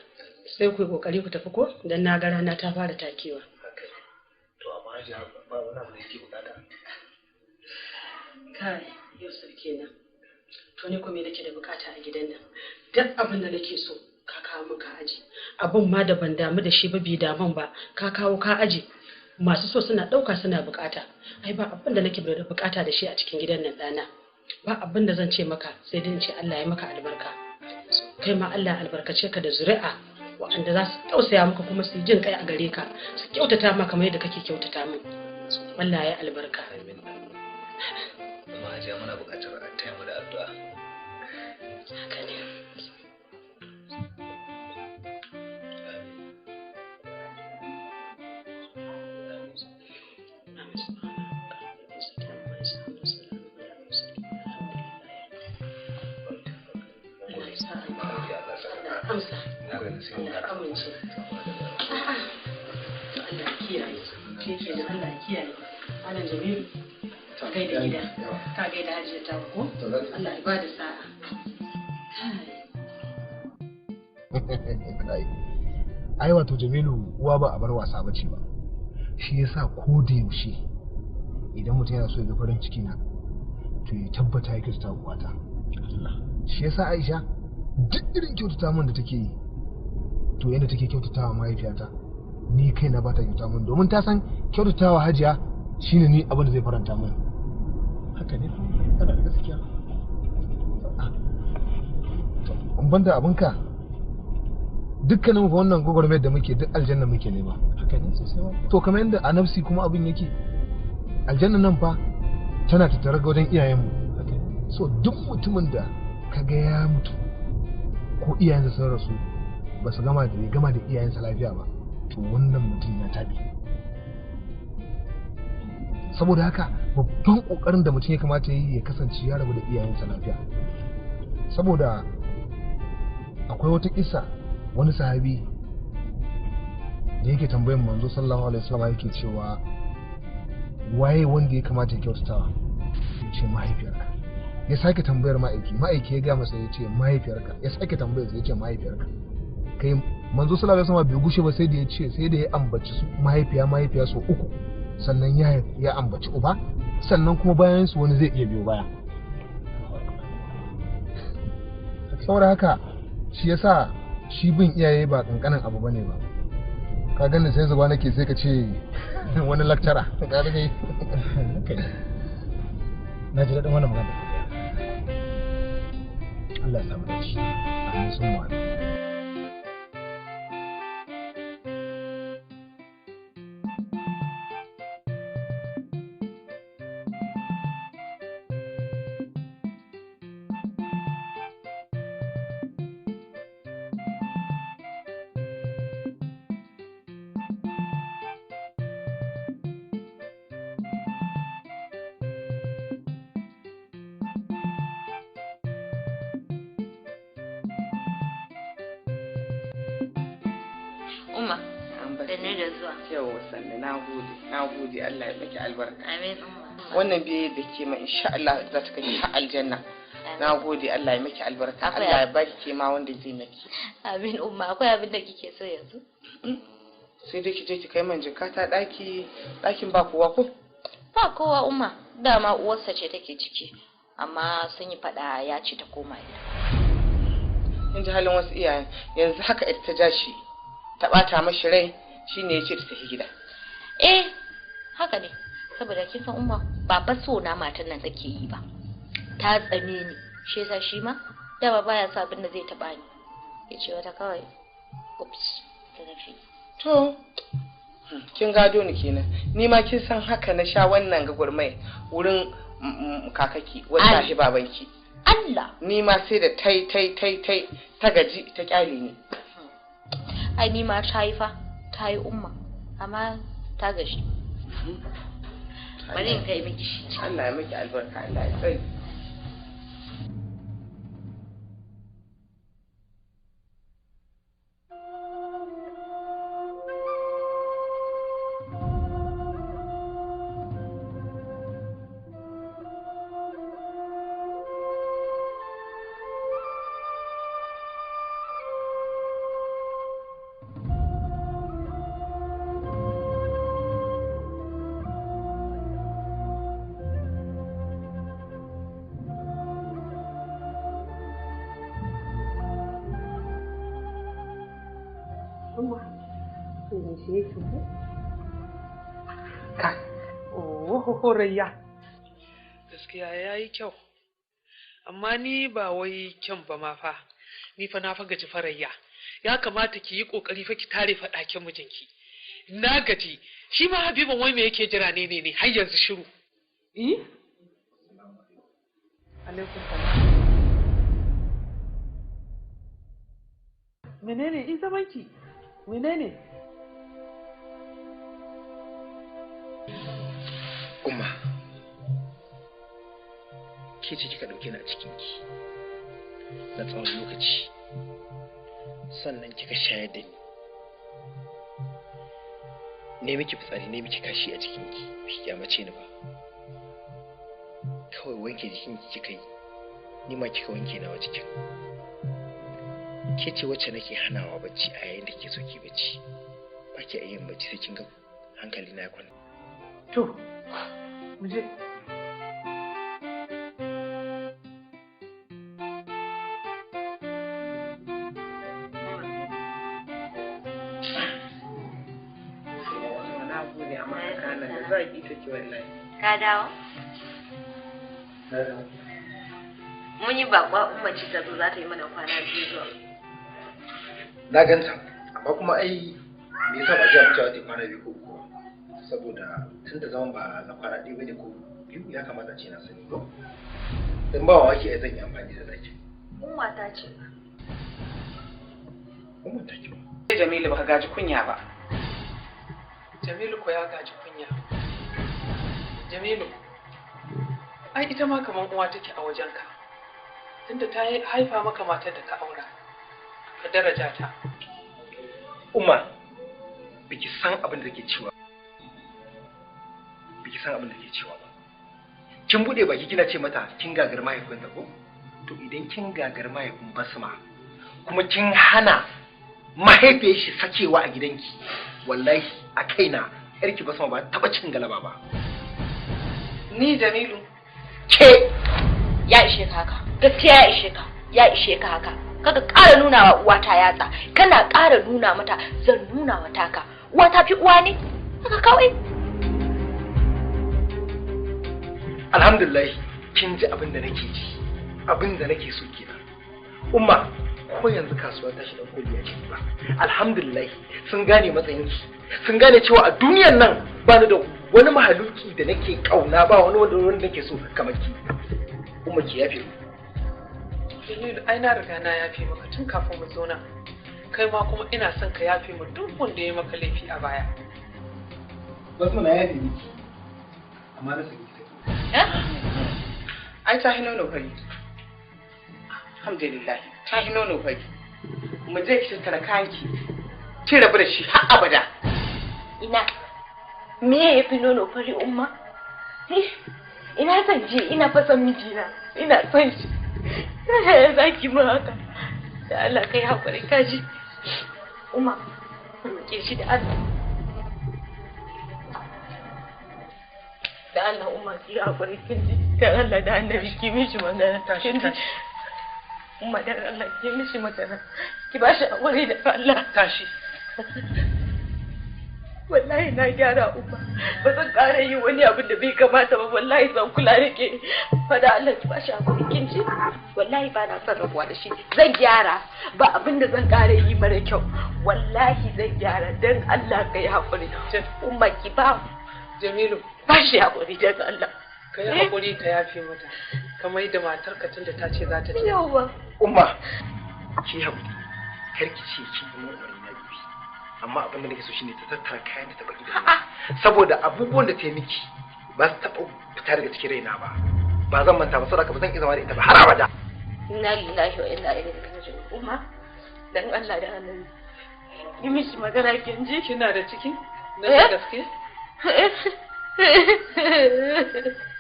Sai ku yi kokari ku tafi ko? Dan na ga rana ta fara takewa. Haka ne. To amma Hajiya ba wani abu da yake bukata. Kai, Yusuf kenan. To ni kuma me nake da bukata a gidan nan? Duk abin da nake so ka kawo min ka aji. Abin ma da ban damu da shi ba bai damun ba, ka kawo ka aji. Masu so suna ɗauka suna bukata. Ai ba abin da nake da bukata da shi a cikin gidan nan ɗana. Ba abin da zan ce maka sai dai in ce Allah ya maka albarka. Kai ma Allah ya albarkace ka da zuri'a waɗanda za su tausaya maka kuma su yi jin kai a gare ka, su kyautata maka kamar yadda kake kyautata min. Allah ya albarka. Amma Hajiya muna buƙatar a taya mu da addu'a. Haka ne. Amsa. Allah ya amince. A'a. To Allah ya kiyaye. Shi kenan Allah ya kiyaye. Malam Jamilu. Ka gaida gida. Ka gaida Hajiya ta ko? Allah ya bada sa'a. Kai. Ai wato Jamilu, uwa ba a bar wasa bace ba. Shi yasa ko da yaushe idan mutum yana so ya ga farin ciki na to ya tabbata ya kyautata uwata. Shi yasa Aisha duk irin kyautata min da take yi, to yadda take kyautata wa mahaifiyata ni kaina ba ta kyautata min, domin ta san kyautatawa Hajiya shine ni abin da zai faranta min. Haka ne, kana da gaskiya. In banda abinka, dukkanin fa wannan gwagwarmayar da muke duk aljanna muke nema. Haka ne sosai ma. To kamar yadda a nafsi kuma abin yake, aljanna nan fa tana tattare ga wajen iyayenmu. So duk mutumin da kaga ya mutu ko iyayensa sun rasu ba su gama da gama da iyayensa lafiya ba, to wannan mutum ya taɓe. Saboda haka Babban kokarin da mutum ya kamata yi ya kasance ya rabu da iyayensa lafiya. Saboda akwai wata kisa, wani sahabi da yake tambayan manzo sallallahu alaihi wasallam, yake cewa waye wanda ya kamata ya kyautatawa? Ya ce mahaifiyarka. Ya sake tambayar ma'aiki, ma'aiki ya ga masa ya ce mahaifiyarka. Ya sake tambayar ya ce mahaifiyarka. Kai, manzo sallallahu alaihi wasallam bai gushe ba sai da ya ce, sai da ya ambaci su mahaifiya mahaifiya sau uku, sannan ya ambaci uba, sannan kuma bayan su wani zai iya biyo baya. Saboda haka shi yasa shi bin iyaye ba kankanin abu bane ba. Ka gani sai zuba nake, sai ka ce wani lakcara ka ga kai. Na ji daɗin wannan magana. Allah ya samu dace. Amin sun mu. Umma, sannu da zuwa. Yau sannu, na gode, na gode, Allah ya maki albarka. Amin umma. Wannan biyayya da ke ma, insha Allah za ta kai har aljanna. Na gode, Allah ya maki albarka, Allah ya baki ke ma wanda zai maki. Amin umma, akwai abin da kike so yanzu? Sai dai ki je ki kai man jikata daki, dakin ba kowa ko? Ba kowa umma, dama uwarsa ce take ciki. Amma sun yi fada, ya ce ta koma gida. In ji halin wasu iyayen, yanzu haka ita ta ja shi ta bata mashi rai, shine ya ce ta tafi gida. Eh, haka ne. Saboda kin san umma, ba fa so na matan nan take yi ba. Ta tsane ni, shi yasa shi ma dama baya sa abin da zai taba ni. Ya ce wata kawai oops ta tafi. To, kin gado ni kenan. Ni ma kin san haka na sha wannan gagwarmai wurin kakaki, wallahi babanki. Allah. Ni ma sai da tai tai tai tai ta gaji ta kyale ni. Ai ni ma ta yi fa, ta yi umma, amma ta gaji. Bari in kai miki shi. Allah ya miki albarka, Allah ya tsare. Umma, in gaishe ki ko? Kai, oh, Rayya. Gaskiya ya yi kyau. Amma ni ba wai kyan ba ma fa. Ni fa na fa gaji fa, Rayya. Ya kamata ki yi kokari fa ki tare fa ɗakin mijinki. Na gaji. Shi ma Habiban wai me yake jira ne ne ne har yanzu shiru. Eh? Alaikum salam. Menene in zamanki? Menene? Umma, ke ce kika ɗauke ni a cikinki na tsawon lokaci, sannan kika shayar da ni. Ne miki fitsari, ne miki kashi a cikinki, ba ki kyamace ni ba. Kawai wanke jikinki kika yi, ni ma kika wanke nawa jikin. Ke ce wacce nake hanawa bacci a yayin da ke so ki bacci. Ba ki yin bacci sai kin ga hankali na ya kwanta. To, mu je. Na gode, amma kana da zaki take wallahi. Ka dawo? Mun yi bakwa, umma ce ta zo za ta yi mana kwana 2 zuwa. Na ganta, amma kuma ai me yasa ba gaya mata ta kwana 2 ko 3 ba? Saboda tun da zaman ba na kwana 1 bane ko 2, ya kamata ce na sani ko? Dan ba mamaki ai zan yi amfani da ɗakin. Umma ta ce. Umma ta ce. Jamilu, baka gaji kunya ba. Jamilu ko ya gaji kunya. Jamilu, Ai ita ma kamar uwa take a wajenka. Tunda ta haifa maka matar da ka aura. Ka daraja ta. Umma, biki san abin da ke cewa. Biki san abin da ke cewa ba. Kin bude baki kina ce mata kin gagar mahaifinta ko? To idan kin gagar mahaifin Basma kuma kin hana mahaifiyar shi sakewa a gidanki, wallahi a kaina yarki Basma ba taba cin galaba ba. Ni Jamilu. Ke ya ishe ka haka. Gaskiya ya ishe ka. Ya ishe ka haka. Kaka ƙara nuna wa uwata yatsa. Kana ƙara nuna mata zan nuna wa taka. Uwa ta fi uwa ne? Haka kawai. Alhamdulillah kin ji abin da nake ji. Abin da nake so kenan. Umma ko yanzu kasuwa ta shi dan koli ya ce ba. Alhamdulillah sun gane matsayinki. Sun gane cewa a duniyan nan ba ni da wani mahaluki da nake kauna ba wani wanda nake so kamar ki. Umma ki yafe mu. Jamilu ai na riga na yafe maka tun kafin mu zo nan. Kai ma kuma ina son ka yafe mu duk wanda ya maka laifi a baya. Wasu na yafe miki. Amma na saki saki. Ai ta hi nono fari. Alhamdulillah ta hi nono fari. Mu je ki tattara kayanki. Ki rabu da shi har abada. Ina me ya fi nono fari umma? Ina son je ina fa son mijina ina son shi. Ta za ki mu haka? Da Allah kai hakuri ka ji. Umma roƙe shi da Allah. Da Allah umma ki hakuri kin ji. Dan Allah da Annabi ki mishi magana kin ji. Umma dan Allah ki mishi magana. Ki ba shi hakuri da Allah. Tashi. Wallahi na gyara umma. Ba zan ƙara yi wani abin da bai kamata ba wallahi zan kula da ke. Fada Allah ki bashi hakuri kin ji. Wallahi ba na son rabuwa da shi. Zan gyara ba abin da zan ƙara yi mara kyau. Wallahi zan gyara dan Allah kai hakuri. Umma ki ba Jamilu ba shi hakuri dan Allah. Ka yi hakuri ka yafe mata. Ka mai da matarka tunda ta ce za ta ci. Yawwa. Umma ki hakuri. Kar ki ce kin yi umarni na bibi. Amma abin da nake so shine ta tattara kayan da ta baki da saboda abubuwan da ta yi miki ba su taɓa fita daga cikin raina ba. Ba zan manta ba saboda ba zan iya zama da ita ba har abada. Inna lillahi wa inna ilaihi raji'un. Umma dan Allah da Annabi. Yi mishi magana kin ji? Kina da ciki? Na gaske?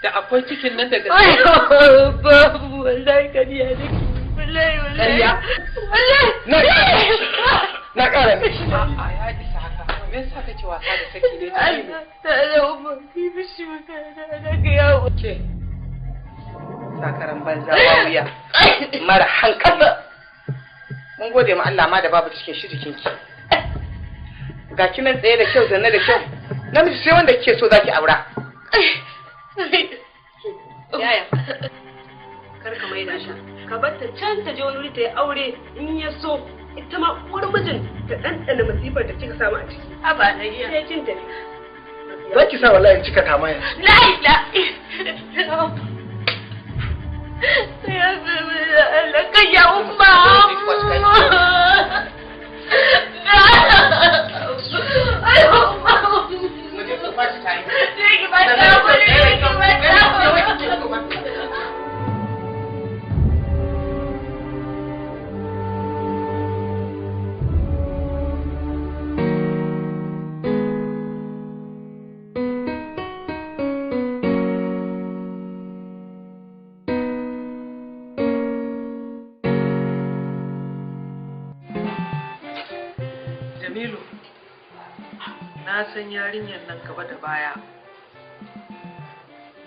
Da akwai cikin nan da gaske? Babu wallahi kariya nake. Wallahi wallahi. Kariya? Wallahi. Na ƙara miki. A'a ya isa haka. Me yasa kake wasa da saki ne? Allah ta umma ki mishi magana na ga yawo. Ke. Sakaran banza wawiya. Mara hankali. Mun gode ma Allah ma da babu cikin shi jikinki. Ga kinan tsaye da kyau zanne da kyau. Namiji sai wanda kike so zaki aura. Yaya. Kar ka maida ta. Ka bar ta can ta je wani wuri ta yi aure in ya so ita ma uwar mijin ta ɗanɗana masifar da kika samu a ciki. Haba na iya. Sai kin tafi. Za ki sa wallahi in cika ta ma yanzu. La ila. Ya Allah kai ya umma. Ai umma. Ki ba ta hakuri, ki ba ta hakuri. Jamilu, na san yarinyar nan gaba da baya.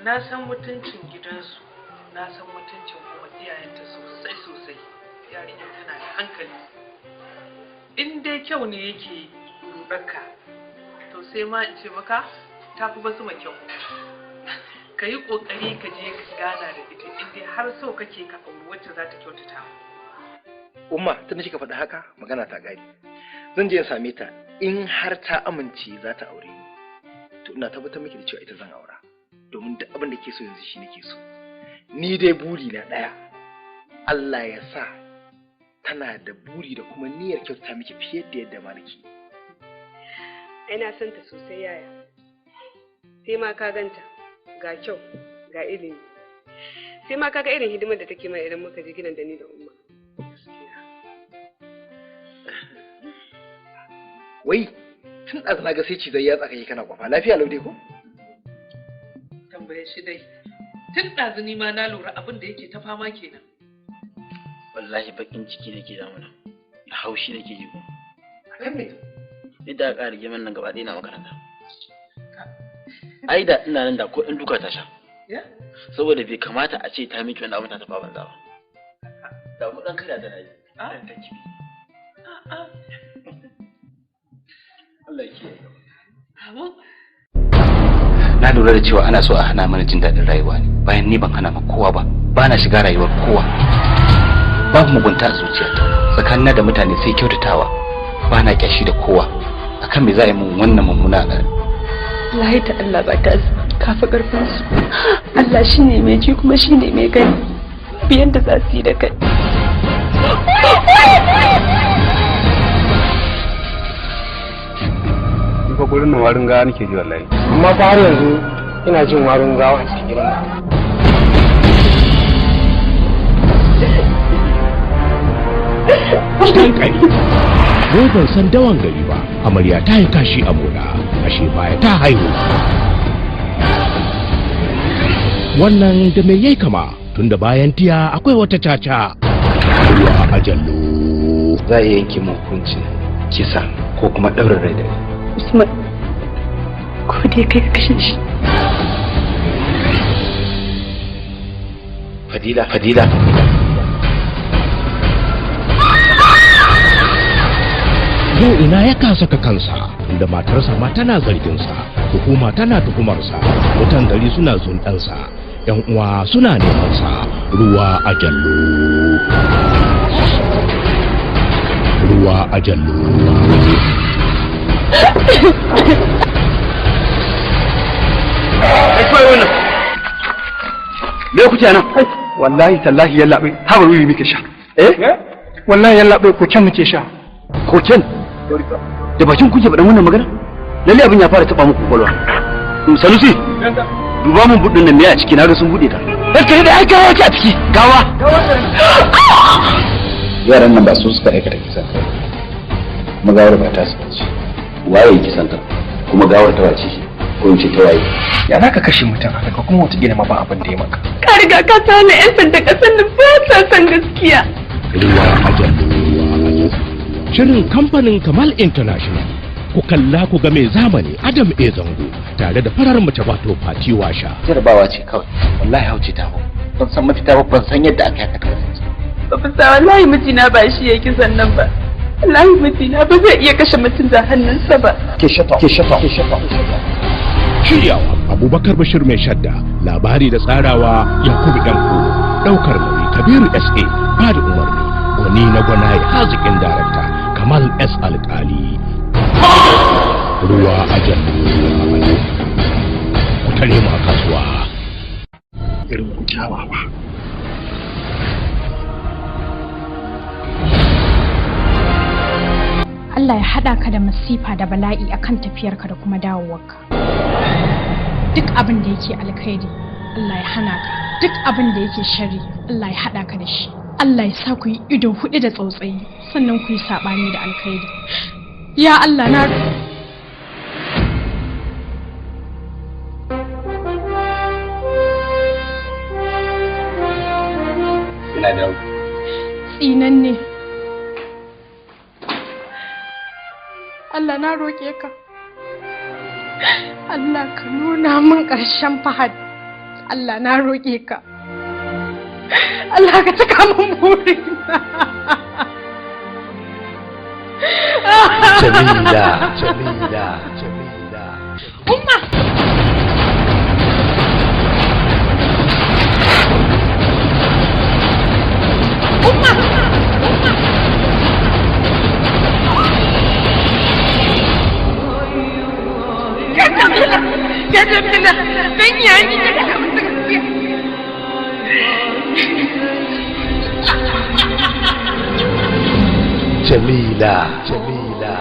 Na san mutuncin gidansu, na san mutuncin kuma iyayenta sosai sosai. Yarinyar tana da hankali. In dai kyau ne yake ruɗarka, to sai ma in ce maka ta fi basu kyau. Ka yi ƙoƙari ka je ka gana da ita in dai har so kake ka auri wacce za ta kyautata. Umma tunda kika faɗi haka magana ta gari. Zan je in same ta in har ta amince za ta aure ni. To ina tabbatar miki da cewa ita zan aura. Domin duk abin da ke so yanzu shi nake so. Ni dai buri na ɗaya. Allah ya sa tana da buri da kuma niyyar kyautata miki fiye da yadda ma nake. Ai na san ta sosai yaya. Sai ma ka ganta ga kyau ga ilimi. Sai ma kaga irin hidimar da take mana idan muka je gidan da ni da Umma. Wai tun ɗazu na ga sai cizai ya tsaka kana kwafa lafiya lau dai ko? Tambaye shi dai. Tun ɗazu ni ma na lura abin da yake ta fama kenan. Wallahi bakin ciki nake damuna. Da haushi nake ji ko. Akan me? Yadda aka ƙara rigiman nan gaba ɗaya na makaranta. Ai da ina nan da ko ɗan duka ta sha. Saboda bai kamata a ce ta miki wani abin ta tafa banza ba. Da mu ɗan kada ta yi. Ɗan ta kibi. Allah ya kiyaye. Na lura da cewa ana so a hana mana jin daɗin rayuwa ne bayan ni ban hana ma kowa ba, ba na shiga rayuwar kowa. Babu mugunta a zuciyata, tsakanina da mutane sai kyautatawa, ba na kyashi da kowa. Akan me za a yi mun wannan mummuna a Wallahi ta Allah ba ta kafa karfin su. Allah shine mai ji kuma shine mai gani. Biyan da za su yi da kai. Ni fa gurin nan warin gawa nake ji wallahi. Amma fa har yanzu ina jin warin gawa a cikin gidan nan. Hankali. Wai ban san dawan gari ba, amarya ta yi kashi a gona, ashe baya ta haihu. Wannan da me yayi kama, tunda bayan tiya akwai wata caca. Ruwa a jallo. Za a iya yanke mun hukuncin kisa ko kuma ɗaurin rai da rai. Usman, ko dai kai ka kashe shi. Fadila, Fadila. Yau ina ya kasa ka kansa, inda matarsa ma tana zarginsa, hukuma tana tuhumarsa, mutan gari suna zundansa, yan uwa suna nemansa, ruwa a jallo. Ruwa a jallo. Me kuke nan? Wallahi tallahi yalla bai habar wuri muke sha. Eh? Wallahi yalla bai koken muke sha. Koken? Da bakin kuke faɗan wannan magana? Lalle abin ya fara taɓa muku kwakwalwa. Sanusi, duba mun buɗin nan me a ciki naga sun buɗe ta. Ranka da ai gawa ce a ciki, gawa. Yaran nan ba su suka aikata kisan kai. Kuma gawar ba ta su ce. Waye kisan kan? Kuma gawar ta wace ce? Ko in ce ta waye? Ya za ka kashe mutum haka ka kuma wata ma ba abin da ya maka. Ka riga ka sa ni 'yan sanda ƙasar nan ba sa son gaskiya. Ruwa a jallo. Shirin kamfanin Kamal International. Ku kalla ku ga mai zamani Adam A. Zango tare da farar mace wato Fati Washa. Jarabawa ce kawai. Wallahi hauce ta hau. Ban san mafita ba, ban san yadda aka yi haka ta kasance. Ofisa wallahi mijina ba shi ya kisan nan ba. Wallahi mijina ba zai iya kashe mutum da hannunsa ba. Ke shata, ke shata, ke shata. Shiryawa Abubakar Bashir mai shadda, labari da tsarawa Yakubu Dan Kolo, daukar nauyi Kabiru SA, ba da umarni, gwani na gwanaye haziƙin darakta Kamal S Alƙali. Ruwa a jallo. Ku tare mu a kasuwa. Irin ku kyawawa. Allah ya haɗa ka da masifa da bala'i akan tafiyarka da kuma dawowarka. Duk abin da yake alkhairi, Allah ya hana ka. Duk abin da yake sharri, Allah ya haɗa ka da shi. Allah ya sa ku yi ido huɗu da tsautsayi, sannan ku yi saɓani da alkhairi. Ya Allah na Ina dawo. tsinanne. Allah na roƙe ka. Allah ka nuna min ƙarshen Fahad. Allah na roƙe ka. Allah ka cika min burina. Jamila, Jamila, Jamila. Umma! Umma! Ya Jamila! Ya Jamila! Dan yayi ki da musu gaskiya. Jamila, Jamila,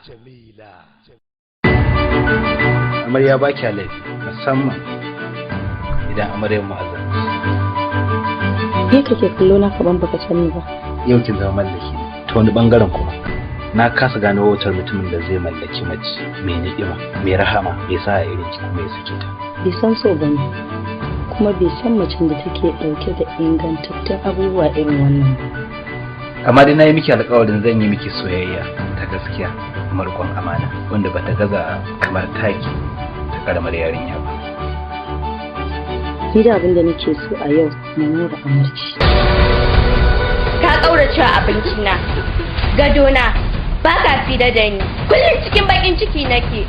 Jamila. Amarya ba kya laifi musamman idan amaryar mu'azzam. Me kake kallo na kaman baka sani ba? Yau kin zama mallaki ta wani bangaren kuma. Na kasa gano wautar mutumin da zai mallaki mace mai ni'ima, mai rahama, mai sa irin ki kuma ya sake ta. Bai san so bane. Kuma bai san macen da take dauke da ingantattun abubuwa irin wannan ba. Amma dai na yi miki alƙawarin zan yi miki soyayya ta gaskiya da kuma riƙon amana wanda ba ta gaza kamar taki ta karamar yarinya ba. Ni da abin da nake so a yau mu nura amarci. Ka ƙaurace abincina, gadona, ba ka fira da ni, kullum cikin baƙin ciki nake.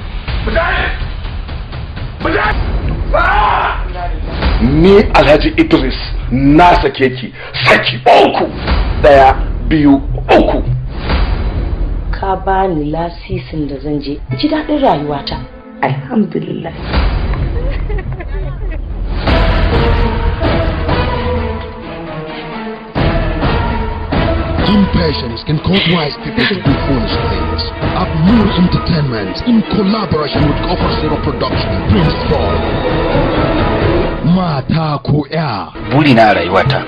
Ni Alhaji Idris na sake ki saki 3, 1, 2, 3. Ka bani lasisin da zan je ji daɗin rayuwata. Alhamdulillah. Impatience can cause wise people to do foolish things. Abnur Entertainment, in collaboration with Copper Zero Production, brings forth Mata ko Ya. Burina a rayuwata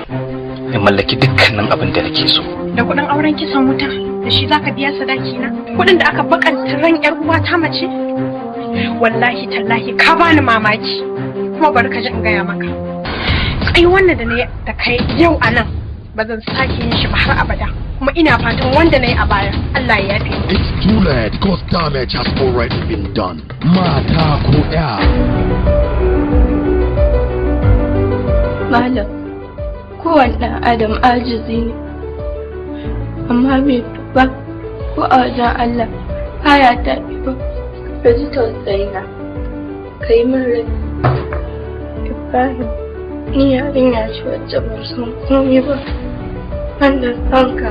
in mallaki dukkanin abin da nake so. Da kuɗin auren kisan wuta da shi zaka biya sadaki na? Kuɗin da aka bakanta ran yar uwa ta mace? Wallahi tallahi ka bani mamaki. Kuma bari ka ji in gaya maka. Ai wannan da na da kai yau a nan ba zan sake yin shi ba har abada. Kuma ina fatan wanda na yi a baya Allah ya yafe. It's too late because damage has already been done. Mata ko Ya. Malam, kowane ɗan adam ajizi ne, amma mai tuba ko a wajen Allah baya taɓewa. Ka ji tausayina, ka yi min rai. Ibrahim, ni yarinya ce wacce ban san komai ba, wanda son ka.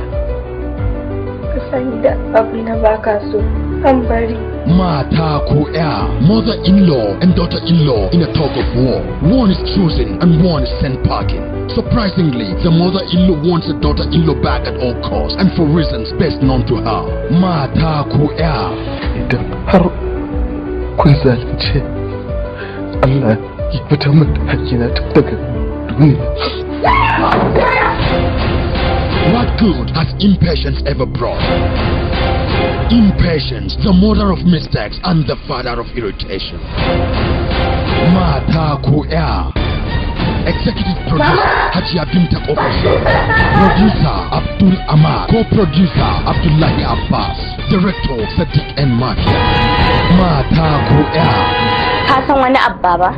Ka sani da abin da ba ka so, an bari. Mata ko Ya, mother-in-law and daughter-in-law in a tug of war. One is chosen and one is sent packing. Surprisingly, the mother-in-law wants the daughter-in-law back at all costs and for reasons best known to her. Mata ko Ya. Idan har kun zalunce, Allah ya fitar min da hakkina tun daga duniya. What good has impatience ever brought? Impatience, the mother of mistakes and the father of irritation. Mata ko Ya. Executive producer Hajiya Binta Officer. Producer Abdul Ahmad. Co-producer Abdullahi Abbas. Director Sadiq N. Mafia. Mata ko Ya. Ka san wani abba ba?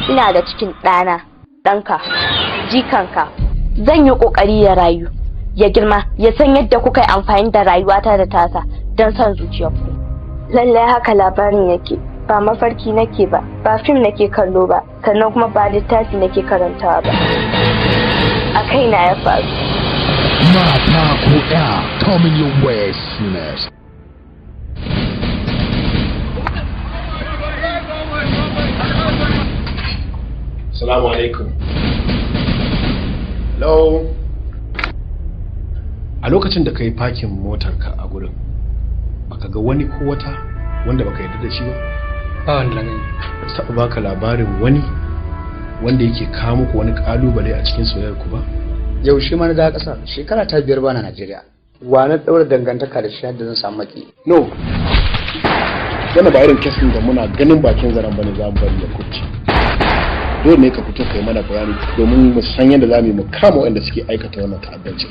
Ina da cikin ɗana, ɗanka, jikanka. Zan yi ƙoƙari ya rayu, ya girma, ya san yadda kuka yi amfani da rayuwata da tasa don son zuciyarku. Lallai haka labarin yake, ba mafarki nake ba, ba fim nake kallo ba, sannan kuma ba littafi nake karantawa ba. A kaina ya faru. Mata ko Ya, coming your way soonest. Salamu alaikum. Hello. A lokacin da ka yi fakin motarka a gurin, baka ga wani ko wata wanda baka yarda da shi ba? Ba wanda na gani. Ba ta taɓa baka labarin wani wanda yake kawo muku wani ƙalubale a cikin soyayyar ku ba? Yaushe ma na dawo ƙasar? Shekara ta 5 bana Najeriya. Wa na ɗaura dangantaka da shi har da zan samu maki? No. Wannan ba irin kesin da muna ganin bakin zaren bane za mu bari ya kubce. Dole ne ka fito kai mana bayani domin mu san yadda za mu yi mu kama waɗanda suke aikata wannan ta'addanci.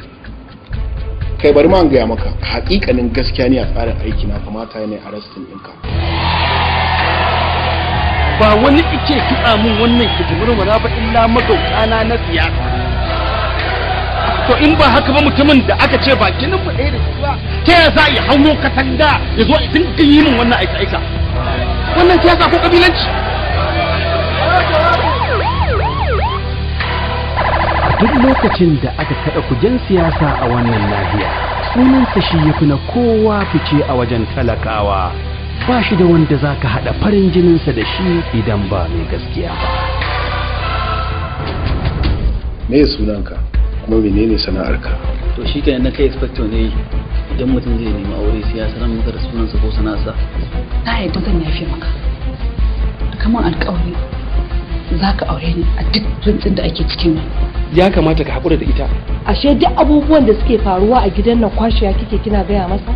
Kai bari ma an gaya maka hakikanin gaskiya ne a tsarin aiki na kamata ne arrestin ɗinka. Ba wani ike kitsa min wannan kitimurmura ba illa magautana na siyasa. To in ba haka ba mutumin da aka ce ba jinin mu ɗaya da shi ba, ta ya za a yi hauro katanga ya zo a dinga yi min wannan aika-aika? Wannan siyasa ko kabilanci? Duk lokacin da aka kada kujen siyasa a wannan nahiya, sunansa shi ya fi na kowa fice a wajen talakawa. Ba shi da wanda za ka haɗa farin jininsa da shi idan ba mai gaskiya ba. Me sunanka kuma menene sana'arka? To shi kenan na kai inspector ne, idan mutum zai nemi aure sai ya sanar maka da sunansa ko sana'arsa. Na yadda zan yafe maka. Kamar alƙawari za ka aure ni a duk rintsin da ake cikin nan. Ya kamata ka haƙura da ita. Ashe duk abubuwan da suke faruwa a gidan nan kwashiya kike kina gaya masa?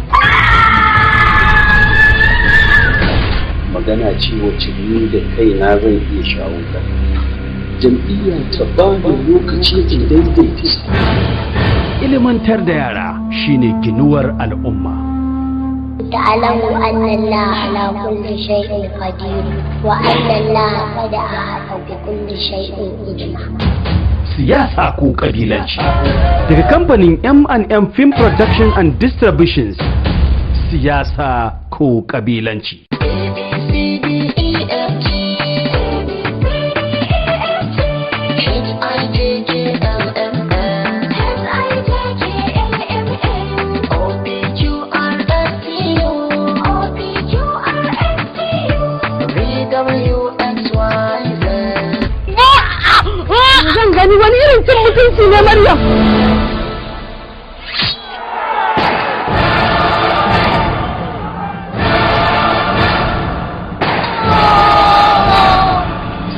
Magana ce wacce ni da kaina zan iya shawo kan. Jam'iyya ta ba ni lokaci in daidaita. Ilimantar da yara shine ginuwar al'umma. تعلم أن الله على كل شيء قدير وأن الله قد أحاط بكل شيء علما. Siyasa ko kabilanci, daga kamfanin M&M Film Production and Distributions, Siyasa ko Kabilanci. C D E F G H I J K L M N H I J K L M N O P Q R S T U O P Q R S T U V W X Y Z. Zan gani wani irin cin mutunci ne, Maryam.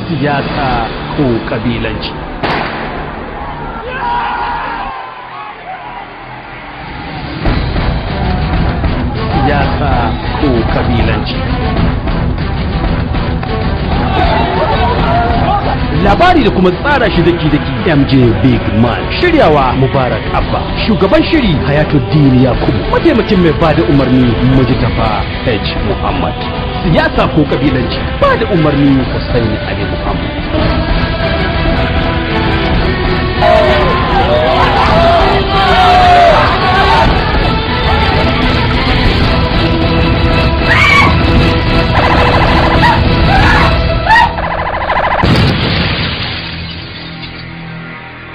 Siyasa ko Kabilanci. Siyasa ko Kabilanci. Labari da kuma tsara shi daki-daki, MJ Big Man. Shiryawa, Mubarak Abba. Shugaban shiri, Hayatuddin Yakubu. Mataimakin mai bada umarni, Mujtafa H Muhammad. Siyasa ko Kabilanci. Bada umarni, Hussein Ali Muhammad.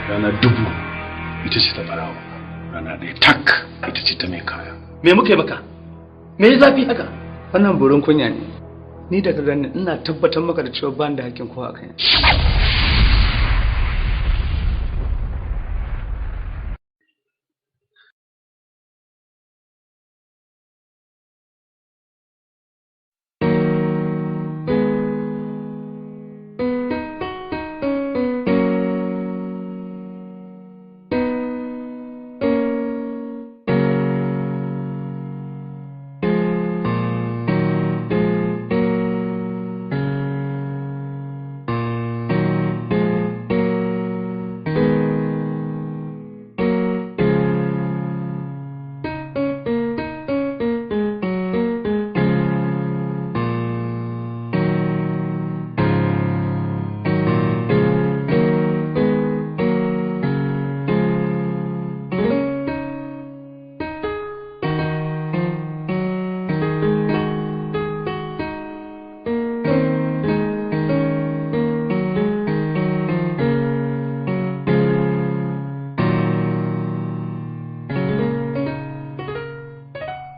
Rana 1000 ita ce ta barawo, rana ɗaya tak ita ce ta mai kaya. Me muka yi maka? Me ya zafi haka? Wannan burin kunya ne. Ni daga ganin ina tabbatar maka da cewa ban da hakkin kowa a kaina.